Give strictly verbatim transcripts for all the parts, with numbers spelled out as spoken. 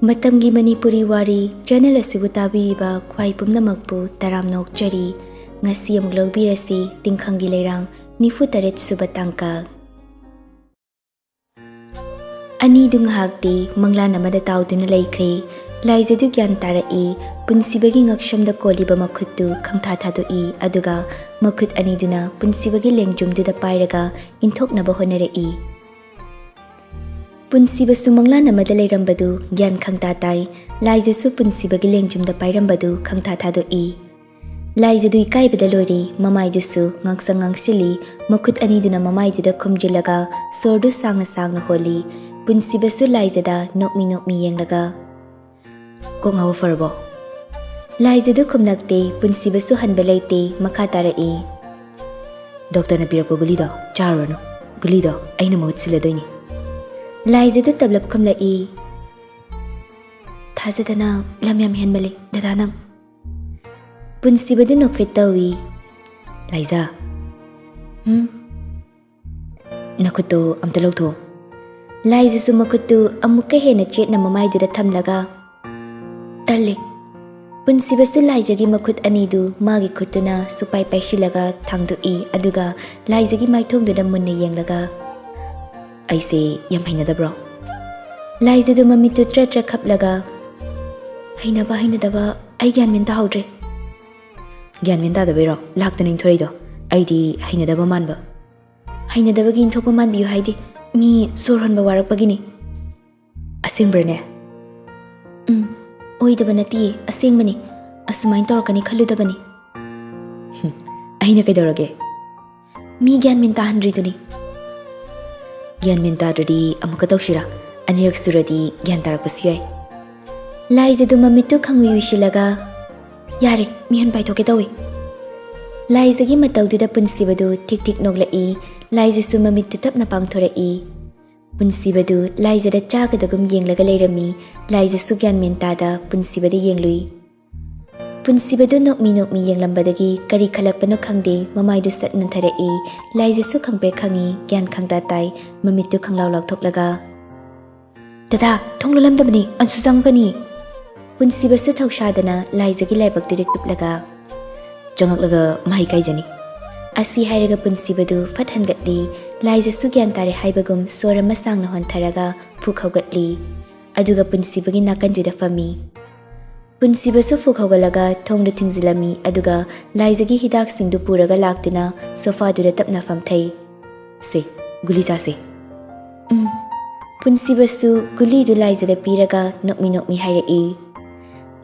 ꯃꯇꯝꯒꯤ ꯃꯅꯤꯄꯨꯔꯤ ꯋꯥꯔꯤ ꯆꯦꯅꯦꯜ ꯑꯁꯤꯕꯨ ꯇꯥꯕꯤꯔꯤꯕ ꯈ꯭ꯋꯥꯏ ꯄꯨꯝꯅꯃꯛꯄꯨ ꯇꯔꯥꯝꯅ ꯑꯣꯛꯆꯔꯤ꯫ ꯉꯁꯤ ꯑꯃꯨꯛ ꯂꯧꯕꯤꯔꯁꯤ ꯇꯤꯡꯈꯪꯒꯤ ꯂꯩꯔꯥꯡ ꯅꯤꯐꯨ ꯇꯔꯦꯠ ꯁꯨꯕ ꯇꯥꯡꯀꯛ꯫ ꯑꯅꯤꯗꯨ ꯉꯥꯏꯍꯥꯛꯇꯤ ꯃꯪꯂꯥꯟ ꯑꯃꯗ ꯇꯥꯎꯗꯨꯅ ꯂꯩꯈ꯭ꯔꯦ꯫ ꯂꯥꯏꯖꯗꯨ ꯒ꯭ꯌꯥꯟ ꯇꯥꯔꯛꯏ꯫ ꯄꯨꯟꯁꯤꯕꯒꯤ ꯉꯛꯁꯝꯗ ꯀꯣꯜꯂꯤꯕ ꯃꯈꯨꯠꯇꯨ ꯈꯪꯊꯥ ꯊꯥꯗꯣꯛꯏ, ꯑꯗꯨꯒ ꯃꯈꯨꯠ ꯑꯅꯤꯗꯨꯅ ꯄꯨꯟꯁꯤꯕꯒꯤ ꯂꯦꯡꯖꯨꯝꯗꯨꯗ ꯄꯥꯏꯔꯒ ꯏꯟꯊꯣꯛꯅꯕ ꯍꯣꯠꯅꯔꯛꯏ꯫ ꯄꯨꯟꯁꯤꯕꯁꯨ ꯃꯪꯂꯥꯟ ꯑꯃꯗ ꯂꯩꯔꯝꯕꯗꯨ ꯒ꯭ꯌꯥꯟ ꯈꯪꯇꯥ ꯇꯥꯏ꯫ ꯂꯥꯏꯖꯁꯨ ꯄꯨꯟꯁꯤꯕꯒꯤ ꯂꯦꯡꯖꯨꯝꯗ ꯄꯥꯏꯔꯝꯕꯗꯨ ꯈꯪꯊꯥ ꯊꯥꯗꯣꯛꯏ꯫ ꯂꯥꯏꯖꯗꯨ ꯏꯀꯥꯏꯕꯗ ꯂꯣꯏꯔꯦ, ꯃꯃꯥꯏꯗꯨꯁꯨ ꯉꯥꯡꯁꯪ ꯉꯥꯡꯁꯤꯜꯂꯤ, ꯃꯈꯨꯠ ꯑꯅꯤꯗꯨꯅ ꯃꯃꯥꯏꯗꯨꯗ ꯈꯨꯝꯖꯤꯜꯂꯒ ꯁꯣꯔꯗꯨ ꯁꯥꯡꯅ ꯁꯥꯡꯅ ꯍꯣꯜꯂꯤ꯫ ꯄꯨꯟꯁꯤꯕꯁꯨ ꯂꯥꯏꯖꯗ ꯅꯣꯛꯃꯤ ꯅꯣꯛꯃꯤ ꯌꯦꯡꯂꯒ, "ꯀꯣꯛ ꯉꯥꯎꯕ ꯐꯔꯕꯣ?" ꯂꯥꯏꯖꯗꯨ ꯈꯨꯝꯂꯛꯇꯦ, ꯄꯨꯟꯁꯤꯕꯁꯨ ꯍꯟꯕ ꯂꯩꯇꯦ, ꯃꯈꯥ ꯇꯥꯔꯛꯏ꯫ "ꯗꯣꯛꯇꯔꯅ ꯄꯤꯔꯛꯄ ꯒꯨꯂꯤꯗꯣ ꯆꯥꯔꯨꯔꯅꯨ, ꯒꯨꯂꯤꯗꯣ ꯑꯩꯅ ꯃꯍꯨꯠ ꯁꯤꯜꯂꯗꯣꯏꯅꯤ꯫" ꯂꯥꯏꯖꯗꯨ ꯇꯞꯂꯞ ꯈꯨꯝꯂꯛꯏ꯫ "ꯊꯥꯖꯗꯅ ꯂꯝ ꯌꯥꯝ ꯍꯦꯟꯃꯜꯂꯤ ꯗꯗꯥ ꯅꯪ꯫" ꯄꯨꯟꯁꯤꯕꯗꯨ ꯅꯣꯛꯐꯦꯠ ꯇꯧꯏ꯫ "ꯂꯥꯏꯖ, ꯎꯝ, ꯅꯈꯨꯠꯇꯣ ꯑꯝꯇ ꯂꯧꯊꯣꯛꯑꯣ꯫" ꯂꯥꯏꯖꯁꯨ ꯃꯈꯨꯠꯇꯨ ꯑꯃꯨꯛꯀ ꯍꯦꯟꯅ ꯆꯦꯠꯅ ꯃꯃꯥꯏꯗꯨꯗ ꯊꯝꯂꯒ, "ꯇꯜꯂꯤ꯫" ꯄꯨꯟꯁꯤꯕꯁꯨ ꯂꯥꯏꯖꯒꯤ ꯃꯈꯨꯠ ꯑꯅꯤꯗꯨ ꯃꯥꯒꯤ ꯈꯨꯠꯇꯨꯅ ꯁꯨꯄꯥꯏ ꯄꯥꯏꯁꯤꯜꯂꯒ ꯊꯥꯡꯗꯣꯛꯏ, ꯑꯗꯨꯒ ꯂꯥꯏꯖꯒꯤ ꯃꯥꯏꯊꯣꯡꯗꯨꯗ ꯃꯨꯟꯅ ꯌꯦꯡꯂꯒ, "ꯑꯩꯁꯦ ꯌꯥꯝ ꯍꯩꯅꯗꯕ꯭ꯔꯣ?" ꯂꯥꯏꯖꯗꯨ ꯃꯃꯤꯠꯇꯨ ꯇ꯭ꯔꯦꯠ ꯇ꯭ꯔꯦꯠ ꯈꯞꯂꯒ, "ꯍꯩꯅꯕ ꯍꯩꯅꯗꯕ ꯑꯩ ꯒ꯭ꯌꯥꯟ ꯃꯦꯟ ꯇꯥꯍꯧꯗ꯭ꯔꯦ꯫" "ꯒ꯭ꯌꯥꯟ ꯃꯦꯟ ꯇꯥꯗꯕꯩꯔꯣ ꯂꯥꯛꯇꯅ ꯏꯟꯊꯣꯔꯛꯏꯗꯣ? ꯑꯩꯗꯤ ꯍꯩꯅꯗꯕ ꯃꯥꯟꯕ꯫" "ꯍꯩꯅꯗꯕꯒꯤ ꯏꯟꯊꯣꯛꯄ ꯃꯥꯟꯕꯤꯌꯨ ꯍꯥꯏꯗꯤ, ꯃꯤ ꯁꯣꯔ ꯍꯣꯟꯕ ꯋꯥꯔꯛꯄꯒꯤꯅꯤ꯫" "ꯑꯁꯦꯡꯕ꯭ꯔꯅꯦ?" "ꯎꯝ, ꯑꯣꯏꯗꯕ ꯅꯠꯇꯤꯌꯦ, ꯑꯁꯦꯡꯕꯅꯤ꯫ ꯑꯁꯨꯃꯥꯏꯅ ꯇꯧꯔꯛꯀꯅꯤ ꯈꯜꯂꯨꯗꯕꯅꯤ꯫" "ꯍꯨꯝ, ꯑꯩꯅ ꯀꯩꯗꯧꯔꯒꯦ?" "ꯃꯤ ꯒ꯭ꯌꯥꯟ ꯃꯦꯟ ꯇꯥꯍꯟꯗ꯭ꯔꯤꯗꯨꯅꯤ꯫" "ꯒ꯭ꯌꯥꯟ ꯃꯦꯟ ꯇꯥꯗ꯭ꯔꯗꯤ ꯑꯃꯨꯛꯀ ꯇꯧꯁꯤꯔꯥ? ꯑꯅꯤꯔꯛ ꯁꯨꯔꯗꯤ ꯒ꯭ꯌꯥꯟ ꯇꯥꯔꯛꯄꯁꯨ ꯌꯥꯏ꯫" ꯂꯥꯏꯖꯗꯨ ꯃꯃꯤꯠꯇꯨ ꯈꯪꯎꯏ ꯎꯏꯁꯤꯜꯂꯒ, "ꯌꯥꯔꯦ, ꯃꯤꯍꯨꯟ ꯄꯥꯏꯊꯣꯛꯀꯦ ꯇꯧꯏ꯫" ꯂꯥꯏꯖꯒꯤ ꯃꯇꯧꯗꯨꯗ ꯄꯨꯟꯁꯤꯕꯗꯨ ꯊꯤꯛ ꯊꯤꯛ ꯅꯣꯛꯂꯛꯏ꯫ ꯂꯥꯏꯖꯁꯨ ꯃꯃꯤꯠꯇꯨ ꯇꯞꯅ ꯄꯥꯡꯊꯣꯔꯛꯏ꯫ ꯄꯨꯟꯁꯤꯕꯗꯨ ꯂꯥꯏꯖꯗ ꯆꯥꯒꯗꯒꯨꯝ ꯌꯦꯡꯂꯒ ꯂꯩꯔꯝꯃꯤ꯫ ꯂꯥꯏꯖꯁꯨ ꯒ꯭ꯌꯥꯟ ꯃꯦꯟ ꯇꯥꯗ ꯄꯨꯟꯁꯤꯕꯗ ꯌꯦꯡꯂꯨꯏ꯫ ꯄꯨꯟꯁꯤꯕꯗꯨ ꯅꯣꯛꯃꯤ ꯅꯣꯛꯃꯤ ꯌꯦꯡꯂꯝꯕꯗꯒꯤ ꯀꯔꯤ ꯈꯜꯂꯛꯄꯅꯣ ꯈꯪꯗꯦ, ꯃꯃꯥꯏꯗꯨ ꯁꯠ ꯅꯟꯊꯔꯛꯏ꯫ ꯂꯥꯏꯖꯁꯨ ꯈꯪꯄ꯭ꯔꯦꯛ ꯈꯪꯏ, ꯒ꯭ꯌꯥꯟ ꯈꯪꯇꯥ ꯇꯥꯏ, ꯃꯃꯤꯠꯇꯨ ꯈꯪꯂꯥꯎ ꯂꯥꯎꯊꯣꯛꯂꯒ, "ꯗꯗꯥ, ꯊꯣꯡ ꯂꯣꯜꯂꯝꯗꯕꯅꯤ, ꯑꯟꯁꯨ ꯆꯪꯉꯛꯀꯅꯤ!" ꯄꯨꯟꯁꯤꯕꯁꯨ ꯊꯧꯁꯥꯗꯅ ꯂꯥꯏꯖꯒꯤ ꯂꯥꯏꯕꯛꯇꯨꯗ ꯇꯨꯞꯂꯒ, "ꯆꯪꯉꯛꯂꯒ ꯃꯍꯩ ꯀꯥꯏꯖꯅꯤ!" ꯑꯁꯤ ꯍꯥꯏꯔꯒ ꯄꯨꯟꯁꯤꯕꯗꯨ ꯐꯠ ꯍꯟꯒꯠꯂꯤ꯫ ꯂꯥꯏꯖꯁꯨ ꯒ꯭ꯌꯥꯟ ꯇꯥꯔꯦ ꯍꯥꯏꯕꯒꯨꯝ ꯁꯣꯔ ꯑꯃ ꯁꯥꯡꯅ ꯍꯣꯟꯊꯔꯒ ꯐꯨꯛ ꯍꯧꯒꯠꯂꯤ꯫ ꯑꯗꯨꯒ ꯄꯨꯟꯁꯤꯕꯒꯤ ꯅꯥꯀꯟꯗꯨꯗ ꯐꯝꯃꯤ꯫ ꯄꯨꯟꯁꯤꯕꯁꯨ ꯐꯨꯛ ꯍꯧꯒꯠꯂꯒ ꯊꯣꯡꯗꯨ ꯊꯤꯡꯖꯤꯜꯂꯝꯃꯤ, ꯑꯗꯨꯒ ꯂꯥꯏꯖꯒꯤ ꯍꯤꯗꯥꯛꯁꯤꯡꯗꯨ ꯄꯨꯔꯒ ꯂꯥꯛꯇꯨꯅ ꯁꯣꯐꯥꯗꯨꯗ ꯇꯞꯅ ꯐꯝꯊꯩ꯫ "ꯁꯦ, ꯒꯨꯂꯤ ꯆꯥꯁꯦ꯫" "ꯎꯝ꯫" ꯄꯨꯟꯁꯤꯕꯁꯨ ꯒꯨꯂꯤꯗꯨ ꯂꯥꯏꯖꯗ ꯄꯤꯔꯒ ꯅꯣꯛꯃꯤ ꯅꯣꯛꯃꯤ ꯍꯥꯏꯔꯛꯏ,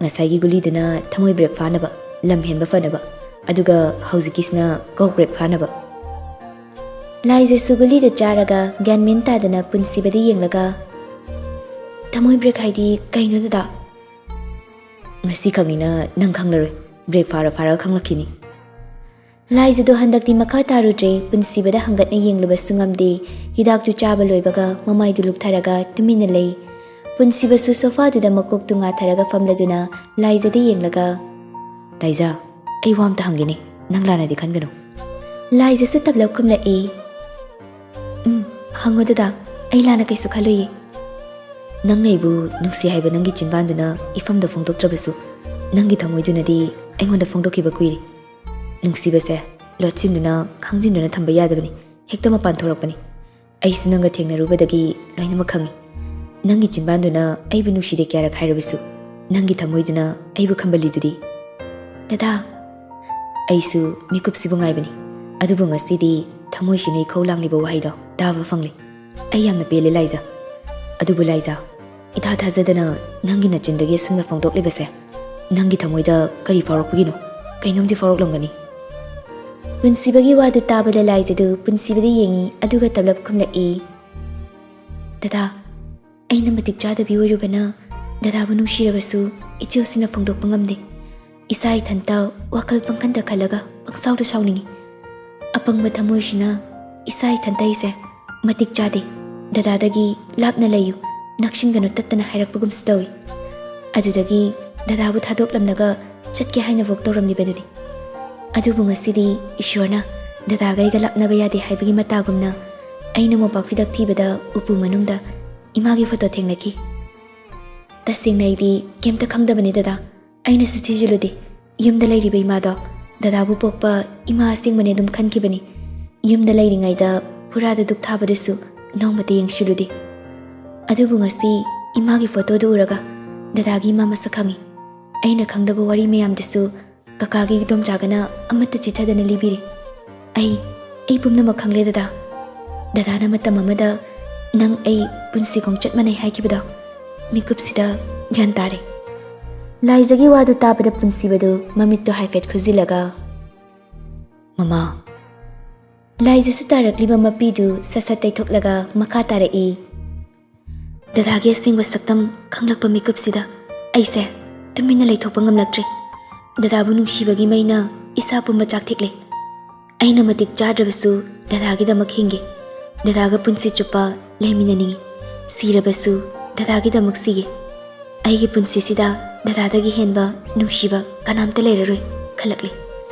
"ꯉꯁꯥꯏꯒꯤ ꯒꯨꯂꯤꯗꯨꯅ ꯊꯃꯣꯏ ꯕ꯭ꯔꯦꯛ ꯐꯥꯅꯕ, ꯂꯝ ꯍꯦꯟꯕ ꯐꯅꯕ, ꯑꯗꯨꯒ ꯍꯧꯖꯤꯛꯀꯤꯁꯤꯅ ꯀꯣꯛ ꯕ꯭ꯔꯦꯛ ꯐꯥꯅꯕ꯫" ꯂꯥꯏꯖꯁꯨ ꯒꯨꯂꯤꯗꯨ ꯆꯥꯔꯒ ꯒ꯭ꯌꯥꯟ ꯃꯦꯟ ꯇꯥꯗꯅ ꯄꯨꯟꯁꯤꯕꯗ ꯌꯦꯡꯂꯒ, "ꯊꯃꯣꯏ ꯕ꯭ꯔꯦꯛ ꯍꯥꯏꯗꯤ ꯀꯩꯅꯣ, ꯗꯗꯥ?" "ꯉꯁꯤ ꯈꯛꯅꯤꯅ ꯅꯪ ꯈꯪꯂꯔꯣꯏ, ꯕ꯭ꯔꯦꯛ ꯐꯥꯔ ꯐꯥꯔꯒ ꯈꯪꯂꯛꯈꯤꯅꯤ꯫" ꯂꯥꯏꯖꯗꯣ ꯍꯟꯗꯛꯇꯤ ꯃꯈꯥ ꯇꯥꯔꯨꯗ꯭ꯔꯦ꯫ ꯄꯨꯟꯁꯤꯕꯗ ꯍꯪꯒꯠꯅ ꯌꯦꯡꯂꯨꯕꯁꯨ ꯉꯝꯗꯦ꯫ ꯍꯤꯗꯥꯛꯇꯨ ꯆꯥꯕ ꯂꯣꯏꯕꯒ ꯃꯃꯥꯏꯗꯨ ꯂꯨꯞꯊꯔꯒ ꯇꯨꯃꯤꯟꯅ ꯂꯩ꯫ ꯄꯨꯟꯁꯤꯕꯁꯨ ꯁꯣꯐꯥꯗꯨꯗ ꯃꯀꯣꯛꯇꯨ ꯉꯥꯊꯔꯒ ꯐꯝꯂꯗꯨꯅ ꯂꯥꯏꯖꯗ ꯌꯦꯡꯂꯒ, "ꯂꯥꯏꯖ, ꯑꯩ ꯋꯥ ꯑꯝꯇ ꯍꯪꯒꯦꯅꯦ, ꯅꯪ ꯂꯥꯟꯅꯗꯤ ꯈꯟꯒꯅꯨ꯫" ꯂꯥꯏꯖꯁꯨ ꯇꯞꯂꯞ ꯈꯨꯝꯂꯛꯏ, "ꯎꯝ, ꯍꯪꯉꯣ ꯗꯗꯥ, ꯑꯩ ꯂꯥꯟꯅ ꯀꯩꯁꯨ ꯈꯜꯂꯨꯏꯌꯦ꯫" "ꯅꯪꯅ ꯑꯩꯕꯨ ꯅꯨꯡꯁꯤ ꯍꯥꯏꯕ ꯅꯪꯒꯤ ꯆꯤꯟꯕꯥꯟꯗꯨꯅ ꯏꯐꯝꯗ ꯐꯣꯡꯗꯣꯛꯇ꯭ꯔꯕꯁꯨ, ꯅꯪꯒꯤ ꯊꯃꯣꯏꯗꯨꯅꯗꯤ ꯑꯩꯉꯣꯟꯗ ꯐꯣꯡꯗꯣꯛꯈꯤꯕ ꯀꯨꯏꯔꯦ꯫ ꯅꯨꯡꯁꯤꯕꯁꯦ ꯂꯣꯠꯁꯤꯟꯗꯨꯅ, ꯈꯪꯖꯤꯟꯗꯨꯅ ꯊꯝꯕ ꯌꯥꯗꯕꯅꯤ, ꯍꯦꯛꯇ ꯃꯄꯥꯟ ꯊꯣꯔꯛꯄꯅꯤ꯫ ꯑꯩꯁꯨ ꯅꯪꯒ ꯊꯦꯡꯅꯔꯨꯕꯗꯒꯤ ꯂꯣꯏꯅꯃꯛ ꯈꯪꯉꯤ꯫ ꯅꯪꯒꯤ ꯆꯤꯟꯕꯥꯟꯗꯨꯅ ꯑꯩꯕꯨ ꯅꯨꯡꯁꯤꯗꯦ ꯀꯌꯥꯔꯛ ꯍꯥꯏꯔꯕꯁꯨ, ꯅꯪꯒꯤ ꯊꯃꯣꯏꯗꯨꯅ ꯑꯩꯕꯨ ꯈꯝꯕꯜꯂꯤꯗꯨꯗꯤ꯫" "ꯗꯗꯥ, ꯑꯩꯁꯨ ꯃꯤꯀꯨꯞꯁꯤꯕꯨ ꯉꯥꯏꯕꯅꯤ, ꯑꯗꯨꯕꯨ ꯉꯁꯤꯗꯤ ꯊꯃꯣꯏꯁꯤꯅ ꯏꯈꯧ ꯂꯥꯡꯂꯤꯕ ꯋꯥꯍꯩꯗꯣ ꯇꯥꯕ ꯐꯪꯂꯦ꯫ ꯑꯩ ꯌꯥꯝꯅ ꯄꯦꯜꯂꯦ, ꯂꯥꯏꯖ꯫ ꯑꯗꯨꯕꯨ ꯂꯥꯏꯖ, ꯏꯊꯥ ꯊꯥꯖꯗꯅ ꯅꯪꯒꯤ ꯅꯆꯤꯟꯗꯒꯤ ꯑꯁꯨꯝꯅ ꯐꯣꯡꯗꯣꯛꯂꯤꯕꯁꯦ, ꯅꯪꯒꯤ ꯊꯃꯣꯏꯗ ꯀꯔꯤ ꯐꯥꯎꯔꯛꯄꯒꯤꯅꯣ? ꯀꯩꯅꯣꯝꯗꯤ ꯐꯥꯎꯔꯛꯂꯝꯒꯅꯤ꯫" ꯄꯨꯟꯁꯤꯕꯒꯤ ꯋꯥꯗꯨ ꯇꯥꯕꯗ ꯂꯥꯏꯖꯗꯨ ꯄꯨꯟꯁꯤꯕꯗ ꯌꯦꯡꯉꯤ, ꯑꯗꯨꯒ ꯇꯞꯂꯞ ꯈꯨꯝꯂꯛꯏ, "ꯗꯗꯥ, ꯑꯩꯅ ꯃꯇꯤꯛ ꯆꯥꯗꯕꯤ ꯑꯣꯏꯔꯨꯕꯅ ꯗꯗꯥꯕꯨ ꯅꯨꯡꯁꯤꯔꯕꯁꯨ ꯏꯆꯤꯜꯁꯤꯅ ꯐꯣꯡꯗꯣꯛꯄ ꯉꯝꯗꯦ꯫ ꯏꯁꯥ ꯏꯊꯟꯇ ꯋꯥꯈꯜ ꯄꯪꯈꯟꯗ ꯈꯜꯂꯒ ꯄꯪꯁꯥꯎꯗ ꯁꯥꯎꯅꯤꯡꯏ꯫ ꯑꯄꯪꯕ ꯊꯃꯣꯏꯁꯤꯅ ꯏꯁꯥ ꯏꯊꯟꯇ ꯑꯩꯁꯦ ꯃꯇꯤꯛ ꯆꯥꯗꯦ, ꯗꯗꯥꯗꯒꯤ ꯂꯥꯞꯅ ꯂꯩꯌꯨ, ꯅꯛꯁꯤꯟꯒꯅꯨ ꯇꯠꯇꯅ ꯍꯥꯏꯔꯛꯄꯒꯨꯝꯁꯨ ꯇꯧꯏ꯫ ꯑꯗꯨꯗꯒꯤ ꯗꯗꯥꯕꯨ ꯊꯥꯗꯣꯛꯂꯝꯂꯒ ꯆꯠꯀꯦ ꯍꯥꯏꯅꯐꯥꯎ ꯇꯧꯔꯝꯂꯤꯕꯗꯨꯅꯤ꯫ ꯑꯗꯨꯕꯨ ꯉꯁꯤꯗꯤ ꯏꯁꯣꯔꯅ ꯗꯗꯥꯒ ꯑꯩꯒ ꯂꯥꯞꯅꯕ ꯌꯥꯗꯦ ꯍꯥꯏꯕꯒꯤ ꯃꯇꯥꯒꯨꯝꯅ ꯑꯩꯅ ꯃꯣꯝꯄꯥꯛ ꯐꯤꯗꯛ ꯊꯤꯕꯗ ꯎꯄꯨ ꯃꯅꯨꯡꯗ ꯏꯃꯥꯒꯤ ꯐꯣꯇꯣ ꯊꯦꯡꯅꯈꯤ꯫ ꯇꯁꯦꯡꯅ ꯑꯩꯗꯤ ꯀꯩꯝꯇ ꯈꯪꯗꯕꯅꯤ ꯗꯗꯥ꯫ ꯑꯩꯅꯁꯨ ꯊꯤꯖꯤꯜꯂꯨꯗꯦ꯫ ꯌꯨꯝꯗ ꯂꯩꯔꯤꯕ ꯏꯃꯥꯗꯣ ꯗꯗꯥꯕꯨ ꯄꯣꯛꯄ ꯏꯃꯥ ꯑꯁꯦꯡꯕꯅꯦ ꯑꯗꯨꯝ ꯈꯟꯈꯤꯕꯅꯤ꯫ ꯌꯨꯝꯗ ꯂꯩꯔꯤꯉꯩꯗ ꯐꯨꯔꯥꯗ ꯗꯨꯛ ꯊꯥꯕꯗꯨꯁꯨ ꯅꯣꯡꯃꯇ ꯌꯦꯡꯁꯤꯜꯂꯨꯗꯦ꯫ ꯑꯗꯨꯕꯨ ꯉꯁꯤ ꯏꯃꯥꯒꯤ ꯐꯣꯇꯣꯗꯨ ꯎꯔꯒ ꯗꯗꯥꯒꯤ ꯏꯃꯥ ꯃꯁꯛ ꯈꯪꯉꯤ꯫ ꯑꯩꯅ ꯈꯪꯗꯕ ꯋꯥꯔꯤ ꯃꯌꯥꯝꯗꯨꯁꯨ ꯀꯀꯥꯒꯤ ꯏꯗꯣꯝꯆꯥꯒꯅ ꯑꯃꯠꯇ ꯆꯤꯊꯗꯅ ꯂꯤꯕꯤꯔꯦ꯫ ꯑꯩ, ꯑꯩ ꯄꯨꯝꯅꯃꯛ ꯈꯪꯂꯦ ꯗꯗꯥ꯫ ꯗꯗꯥꯅ ꯃꯇꯝ ꯑꯃꯗ ꯅꯪ ꯑꯩ ꯄꯨꯟꯁꯤ ꯈꯣꯡꯆꯠ ꯃꯥꯟꯅꯩ ꯍꯥꯏꯈꯤꯕꯗꯣ ꯃꯤꯀꯨꯞꯁꯤꯗ ꯒ꯭ꯌꯥꯟ ꯇꯥꯔꯦ꯫ ꯂꯥꯏꯖꯒꯤ ꯋꯥꯗꯨ ꯇꯥꯕꯗ ꯄꯨꯟꯁꯤꯕꯗꯨ ꯃꯃꯤꯠꯇꯨ ꯍꯥꯏꯐꯦꯠ ꯈꯨꯖꯤꯜꯂꯒ, "ꯃꯃꯥ"꯫ ꯂꯥꯏꯖꯁꯨ ꯇꯥꯔꯛꯂꯤꯕ ꯃꯄꯤꯗꯨ ꯁꯠ ꯁꯠ ꯇꯩꯊꯣꯛꯂꯒ ꯃꯈꯥ ꯇꯥꯔꯛꯏ꯫ ꯗꯗꯥꯒꯤ ꯑꯁꯦꯡꯕ ꯁꯛꯇꯝ ꯈꯪꯂꯛꯄ ꯃꯤꯀꯨꯞꯁꯤꯗ ꯑꯩꯁꯦ ꯇꯨꯃꯤꯟꯅ ꯂꯩꯊꯣꯛꯄ ꯉꯝꯂꯛꯇ꯭ꯔꯦ꯫ ꯗꯗꯥꯕꯨ ꯅꯨꯡꯁꯤꯕꯒꯤ ꯃꯩꯅ ꯏꯁꯥ ꯄꯨꯝꯕ ꯆꯥꯛꯊꯦꯛꯂꯦ꯫ ꯑꯩꯅ ꯃꯇꯤꯛ ꯆꯥꯗ꯭ꯔꯕꯁꯨ ꯗꯗꯥꯒꯤꯗꯃꯛ ꯍꯤꯡꯒꯦ꯫ ꯗꯗꯥꯒ ꯄꯨꯟꯁꯤ ꯆꯨꯞꯄ ꯂꯩꯃꯤꯟꯅꯅꯤꯡꯏ꯫ ꯁꯤꯔꯕꯁꯨ ꯗꯗꯥꯒꯤꯗꯃꯛ ꯁꯤꯒꯦ꯫ ꯑꯩꯒꯤ ꯄꯨꯟꯁꯤꯁꯤꯗ ꯗꯗꯥꯗꯒꯤ ꯍꯦꯟꯕ ꯅꯨꯡꯁꯤꯕ ꯀꯅꯥꯝꯇ ꯂꯩꯔꯔꯣꯏ ꯈꯜꯂꯛꯂꯦ꯫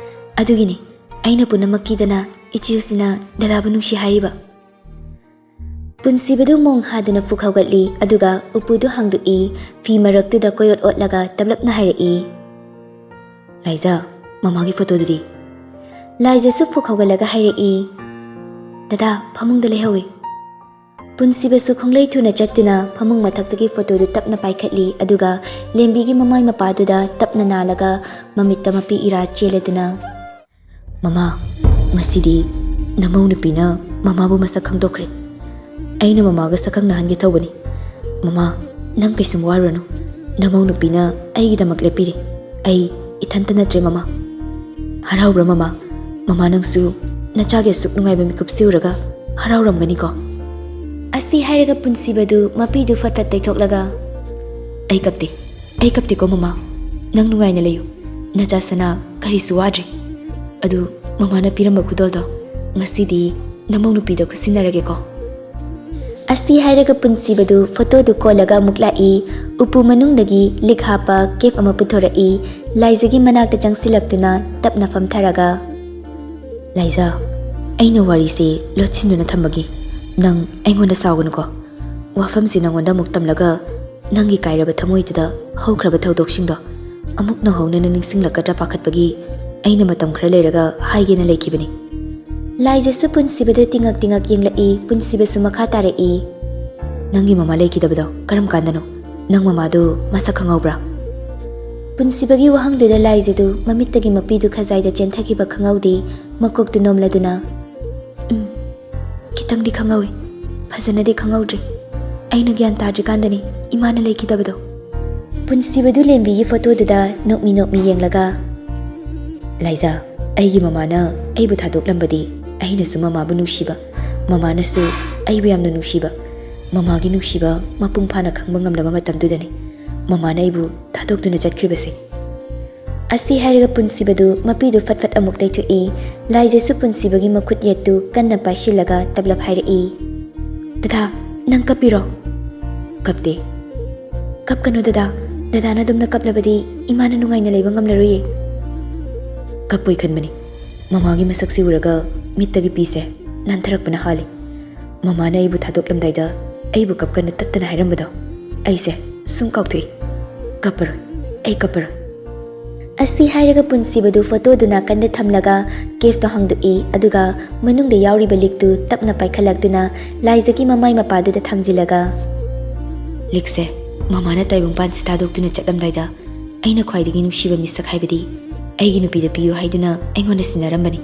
ꯑꯗꯨꯒꯤꯅꯤ ꯑꯩꯅ ꯄꯨꯝꯅꯃꯛ ꯀꯤꯗꯅ ꯏꯆꯤꯜꯁꯤꯅ ꯗꯗꯥꯕꯨ ꯅꯨꯡꯁꯤ ꯍꯥꯏꯔꯤꯕ꯫ ꯄꯨꯟꯁꯤꯕꯗꯨ ꯃꯣꯡ ꯍꯥꯗꯨꯅ ꯐꯨꯛ ꯍꯧꯒꯠꯂꯤ, ꯑꯗꯨꯒ ꯎꯄꯨꯗꯨ ꯍꯥꯡꯗꯣꯛꯏ, ꯐꯤ ꯃꯔꯛꯇꯨꯗ ꯀꯣꯏꯑꯣꯠ ꯑꯣꯠꯂꯒ ꯇꯞꯂꯞꯅ ꯍꯥꯏꯔꯛꯏ, "ꯂꯥꯏꯖ, ꯃꯃꯥꯒꯤ ꯐꯣꯇꯣꯗꯨꯗꯤ?" ꯂꯥꯏꯖꯁꯨ ꯐꯨꯛ ꯍꯧꯒꯠꯂꯒ ꯍꯥꯏꯔꯛꯏ, "ꯗꯗꯥ, ꯐꯃꯨꯡꯗ ꯂꯩꯍꯧꯏ"꯫ ꯄꯨꯟꯁꯤꯕꯁꯨ ꯈꯣꯡꯂꯩ ꯊꯨꯅ ꯆꯠꯇꯨꯅ ꯐꯃꯨꯡ ꯃꯊꯛꯇꯒꯤ ꯐꯣꯇꯣꯗꯨ ꯇꯞꯅ ꯄꯥꯏꯈꯠꯂꯤ, ꯑꯗꯨꯒ ꯂꯦꯝꯕꯤꯒꯤ ꯃꯃꯥꯏ ꯃꯄꯥꯗꯨꯗ ꯇꯞꯅ ꯅꯥꯜꯂꯒ ꯃꯃꯤꯠꯇ ꯃꯄꯤ ꯏꯔꯥ ꯆꯦꯜꯂꯗꯨꯅ, "ꯃꯃꯥ, ꯉꯁꯤꯗꯤ ꯅꯃꯧ ꯅꯨꯄꯤꯅ ꯃꯃꯥꯕꯨ ꯃꯁꯛ ꯈꯪꯗꯣꯛꯈ꯭ꯔꯦ꯫ ꯑꯩꯅ ꯃꯃꯥꯒ ꯁꯛꯈꯪꯅꯍꯟꯒꯦ ꯇꯧꯕꯅꯤ꯫ ꯃꯃꯥ, ꯅꯪ ꯀꯩꯁꯨꯝ ꯋꯥꯔꯨꯔꯅꯨ꯫ ꯅꯃꯧ ꯅꯨꯄꯤꯅ ꯑꯩꯒꯤꯗꯃꯛ ꯂꯦꯞꯄꯤꯔꯤ꯫ ꯑꯩ ꯏꯊꯟꯇ ꯅꯠꯇ꯭ꯔꯦ ꯃꯃꯥ꯫ ꯍꯔꯥꯎꯕ꯭ꯔꯥ ꯃꯃꯥ? ꯃꯃꯥ, ꯅꯪꯁꯨ ꯅꯆꯥꯒꯤ ꯑꯁꯨꯛ ꯅꯨꯡꯉꯥꯏꯕ ꯃꯤꯀꯨꯞꯁꯤ ꯎꯔꯒ ꯍꯔꯥꯎꯔꯝꯒꯅꯤꯀꯣ?" ꯑꯁꯤ ꯍꯥꯏꯔꯒ ꯄꯨꯟꯁꯤꯕꯗꯨ ꯃꯄꯤꯗꯨ ꯐꯠ ꯐꯠ ꯇꯩꯊꯣꯛꯂꯒ, "ꯑꯩ ꯀꯞꯇꯦ, ꯑꯩ ꯀꯞꯇꯦꯀꯣ ꯃꯃꯥ꯫ ꯅꯪ ꯅꯨꯡꯉꯥꯏꯅ ꯂꯩꯌꯨ꯫ ꯅꯆꯥ ꯁꯅꯥ ꯀꯔꯤꯁꯨ ꯋꯥꯗ꯭ꯔꯦ꯫ ꯑꯗꯨ ꯃꯃꯥꯅ ꯄꯤꯔꯝꯕ ꯈꯨꯗꯣꯜꯗꯣ ꯉꯁꯤꯗꯤ ꯅꯃꯧ ꯅꯨꯄꯤꯗ ꯈꯨꯠꯁꯤꯟꯅꯔꯒꯦꯀꯣ"꯫ ꯑꯁꯤ ꯍꯥꯏꯔꯒ ꯄꯨꯟꯁꯤꯕꯗꯨ ꯐꯣꯇꯣꯗꯨ ꯀꯣꯜꯂꯒ ꯑꯃꯨꯛ ꯂꯥꯛꯏ꯫ ꯎꯄꯨ ꯃꯅꯨꯡꯗꯒꯤ ꯂꯤꯛ ꯍꯥꯞꯄ ꯀꯦꯞ ꯑꯃ ꯄꯨꯊꯣꯔꯛꯏ꯫ ꯂꯥꯏꯖꯒꯤ ꯃꯅꯥꯛꯇ ꯆꯪꯁꯤꯜꯂꯛꯇꯨꯅ ꯇꯞꯅ ꯐꯝꯊꯔꯒ, "ꯂꯥꯏꯖ, ꯑꯩꯅ ꯋꯥꯔꯤꯁꯦ ꯂꯣꯠꯁꯤꯟꯗꯨꯅ ꯊꯝꯕꯒꯤ ꯅꯪ ꯑꯩꯉꯣꯟꯗ ꯁꯥꯎꯒꯅꯨꯀꯣ꯫ ꯋꯥꯐꯝꯁꯤ ꯅꯉꯣꯟꯗ ꯑꯃꯨꯛ ꯇꯝꯂꯒ ꯅꯪꯒꯤ ꯀꯥꯏꯔꯕ ꯊꯃꯣꯏꯗꯨꯗ ꯍꯧꯈ꯭ꯔꯕ ꯊꯧꯗꯣꯛꯁꯤꯡꯗꯣ ꯑꯃꯨꯛ ꯅꯧꯍꯧꯅꯅ ꯅꯤꯡꯁꯤꯡꯂꯛꯀꯗ꯭ꯔꯥ ꯄꯥꯈꯠꯄꯒꯤ ꯑꯩꯅ ꯃꯇꯝ ꯈꯔ ꯂꯩꯔꯒ ꯍꯥꯏꯒꯦꯅ ꯂꯩꯈꯤꯕꯅꯤ꯫ ꯂꯥꯏꯖꯁꯨ ꯄꯨꯟꯁꯤꯕꯗ ꯇꯤꯉꯛ ꯇꯤꯉꯛ ꯌꯦꯡꯂꯛꯏ꯫ ꯄꯨꯟꯁꯤꯕꯁꯨ ꯃꯈꯥ ꯇꯥꯔꯛꯏ꯫ "ꯅꯪꯒꯤ ꯃꯃꯥ ꯂꯩꯈꯤꯗꯕꯗꯣ ꯀꯔꯝ ꯀꯥꯟꯗꯅꯣ? ꯅꯪ ꯃꯃꯥꯗꯨ ꯃꯁꯛ ꯈꯪꯍꯧꯕ꯭ꯔꯥ?" ꯄꯨꯟꯁꯤꯕꯒꯤ ꯋꯥꯍꯪꯗꯨꯗ ꯂꯥꯏꯖꯗꯨ ꯃꯃꯤꯠꯇꯒꯤ ꯃꯄꯤꯗꯨ ꯈꯖꯥꯏꯗ ꯆꯦꯟꯊꯈꯤꯕ ꯈꯪꯍꯧꯗꯦ꯫ ꯃꯀꯣꯛꯇꯨ ꯅꯣꯝꯂꯗꯨꯅ, "ꯎꯝ, ꯈꯤꯇꯪꯗꯤ ꯈꯪꯍꯧꯏ, ꯐꯖꯅꯗꯤ ꯈꯪꯍꯧꯗ꯭ꯔꯤ꯫ ꯑꯩꯅ ꯒ꯭ꯌꯥꯟ ꯇꯥꯗ꯭ꯔꯤꯀꯥꯟꯗꯅꯤ ꯏꯃꯥꯅ ꯂꯩꯈꯤꯗꯕꯗꯣ꯫" ꯄꯨꯟꯁꯤꯕꯗꯨ ꯂꯦꯝꯕꯤꯒꯤ ꯐꯣꯇꯣꯗꯨꯗ ꯅꯣꯛꯃꯤ ꯅꯣꯛꯃꯤ ꯌꯦꯡꯂꯒ, "ꯂꯥꯏꯖꯥ, ꯑꯩꯒꯤ ꯃꯃꯥꯅ ꯑꯩꯕꯨ ꯊꯥꯗꯣꯛꯂꯝꯕꯗꯤ ꯑꯩꯅꯁꯨ ꯃꯃꯥꯕꯨ ꯅꯨꯡꯁꯤꯕ, ꯃꯃꯥꯅꯁꯨ ꯑꯩꯕꯨ ꯌꯥꯝꯅ ꯅꯨꯡꯁꯤꯕ, ꯃꯃꯥꯒꯤ ꯅꯨꯡꯁꯤꯕ ꯃꯄꯨꯡ ꯐꯥꯅ ꯈꯪꯕ ꯉꯝꯂꯕ ꯃꯇꯝꯗꯨꯗꯅꯤ ꯃꯃꯥꯅ ꯑꯩꯕꯨ ꯊꯥꯗꯣꯛꯇꯨꯅ ꯆꯠꯈ꯭ꯔꯤꯕꯁꯦ꯫" ꯑꯁꯤ ꯍꯥꯏꯔꯒ ꯄꯨꯟꯁꯤꯕꯗꯨ ꯃꯄꯤꯗꯨ ꯐꯠ ꯐꯠ ꯑꯃꯨꯛ ꯇꯩꯊꯣꯛꯏ꯫ ꯂꯥꯏꯖꯁꯨ ꯄꯨꯟꯁꯤꯕꯒꯤ ꯃꯈꯨꯠ ꯌꯦꯠꯇꯨ ꯀꯟꯅ ꯄꯥꯏꯁꯤꯜꯂꯒ ꯇꯞꯂꯞ ꯍꯥꯏꯔꯛꯏ, "ꯗꯗꯥ, ꯅꯪ ꯀꯞꯄꯤꯔꯣ?" "ꯀꯞꯇꯦ꯫" "ꯀꯞꯀꯅꯨ ꯗꯗꯥ, ꯗꯗꯥꯅ ꯑꯗꯨꯝꯅ ꯀꯞꯂꯕꯗꯤ ꯏꯃꯥꯅ ꯅꯨꯡꯉꯥꯏꯅ ꯂꯩꯕ ꯉꯝꯂꯔꯣꯏꯌꯦ꯫" ꯀꯞꯄꯣꯏ ꯈꯟꯕꯅꯤ꯫ ꯃꯃꯥꯒꯤ ꯃꯁꯛꯁꯤ ꯎꯔꯒ ꯃꯤꯠꯇꯒꯤ ꯄꯤꯁꯦ ꯅꯥꯟꯊꯔꯛꯄꯅ ꯍꯥꯜꯂꯤ꯫ ꯃꯃꯥꯅ ꯑꯩꯕꯨ ꯊꯥꯗꯣꯛꯂꯝꯗꯥꯏꯗ ꯑꯩꯕꯨ ꯀꯞꯀꯅꯨ ꯇꯠꯇꯅ ꯍꯥꯏꯔꯝꯕꯗꯣ ꯑꯩꯁꯦ ꯁꯨꯝ ꯀꯥꯎꯊꯣꯛꯏ꯫ ꯀꯞꯄꯔꯣꯏ, ꯑꯩ ꯀꯞꯄꯔꯣꯏ꯫ ꯑꯁꯤ ꯍꯥꯏꯔꯒ ꯄꯨꯟꯁꯤꯕꯗꯨ ꯐꯣꯇꯣꯗꯨ ꯅꯥꯀꯟꯗ ꯊꯝꯂꯒ ꯀꯦꯐꯇꯣ ꯍꯥꯡꯗꯣꯛꯏ, ꯑꯗꯨꯒ ꯃꯅꯨꯡꯗ ꯌꯥꯎꯔꯤꯕ ꯂꯤꯛꯇꯨ ꯇꯞꯅ ꯄꯥꯏꯈꯠꯂꯛꯇꯨꯅ ꯂꯥꯏꯖꯒꯤ ꯃꯃꯥꯏ ꯃꯄꯥꯗꯨꯗ ꯊꯥꯡꯖꯤꯜꯂꯒ, "ꯂꯤꯛꯁꯦ ꯃꯃꯥꯅ ꯇꯥꯏꯕꯪꯄꯥꯟꯁꯤ ꯊꯥꯗꯣꯛꯇꯨꯅ ꯆꯠꯂꯝꯗꯥꯏꯗ ꯑꯩꯅ ꯈ꯭ꯋꯥꯏꯗꯒꯤ ꯅꯨꯡꯁꯤꯕ ꯃꯤꯁꯛ ꯍꯥꯏꯕꯗꯤ ꯑꯩꯒꯤ ꯅꯨꯄꯤꯗ ꯄꯤꯌꯨ ꯍꯥꯏꯗꯨꯅ ꯑꯩꯉꯣꯟꯗ ꯁꯤꯟꯅꯔꯝꯕꯅꯤ꯫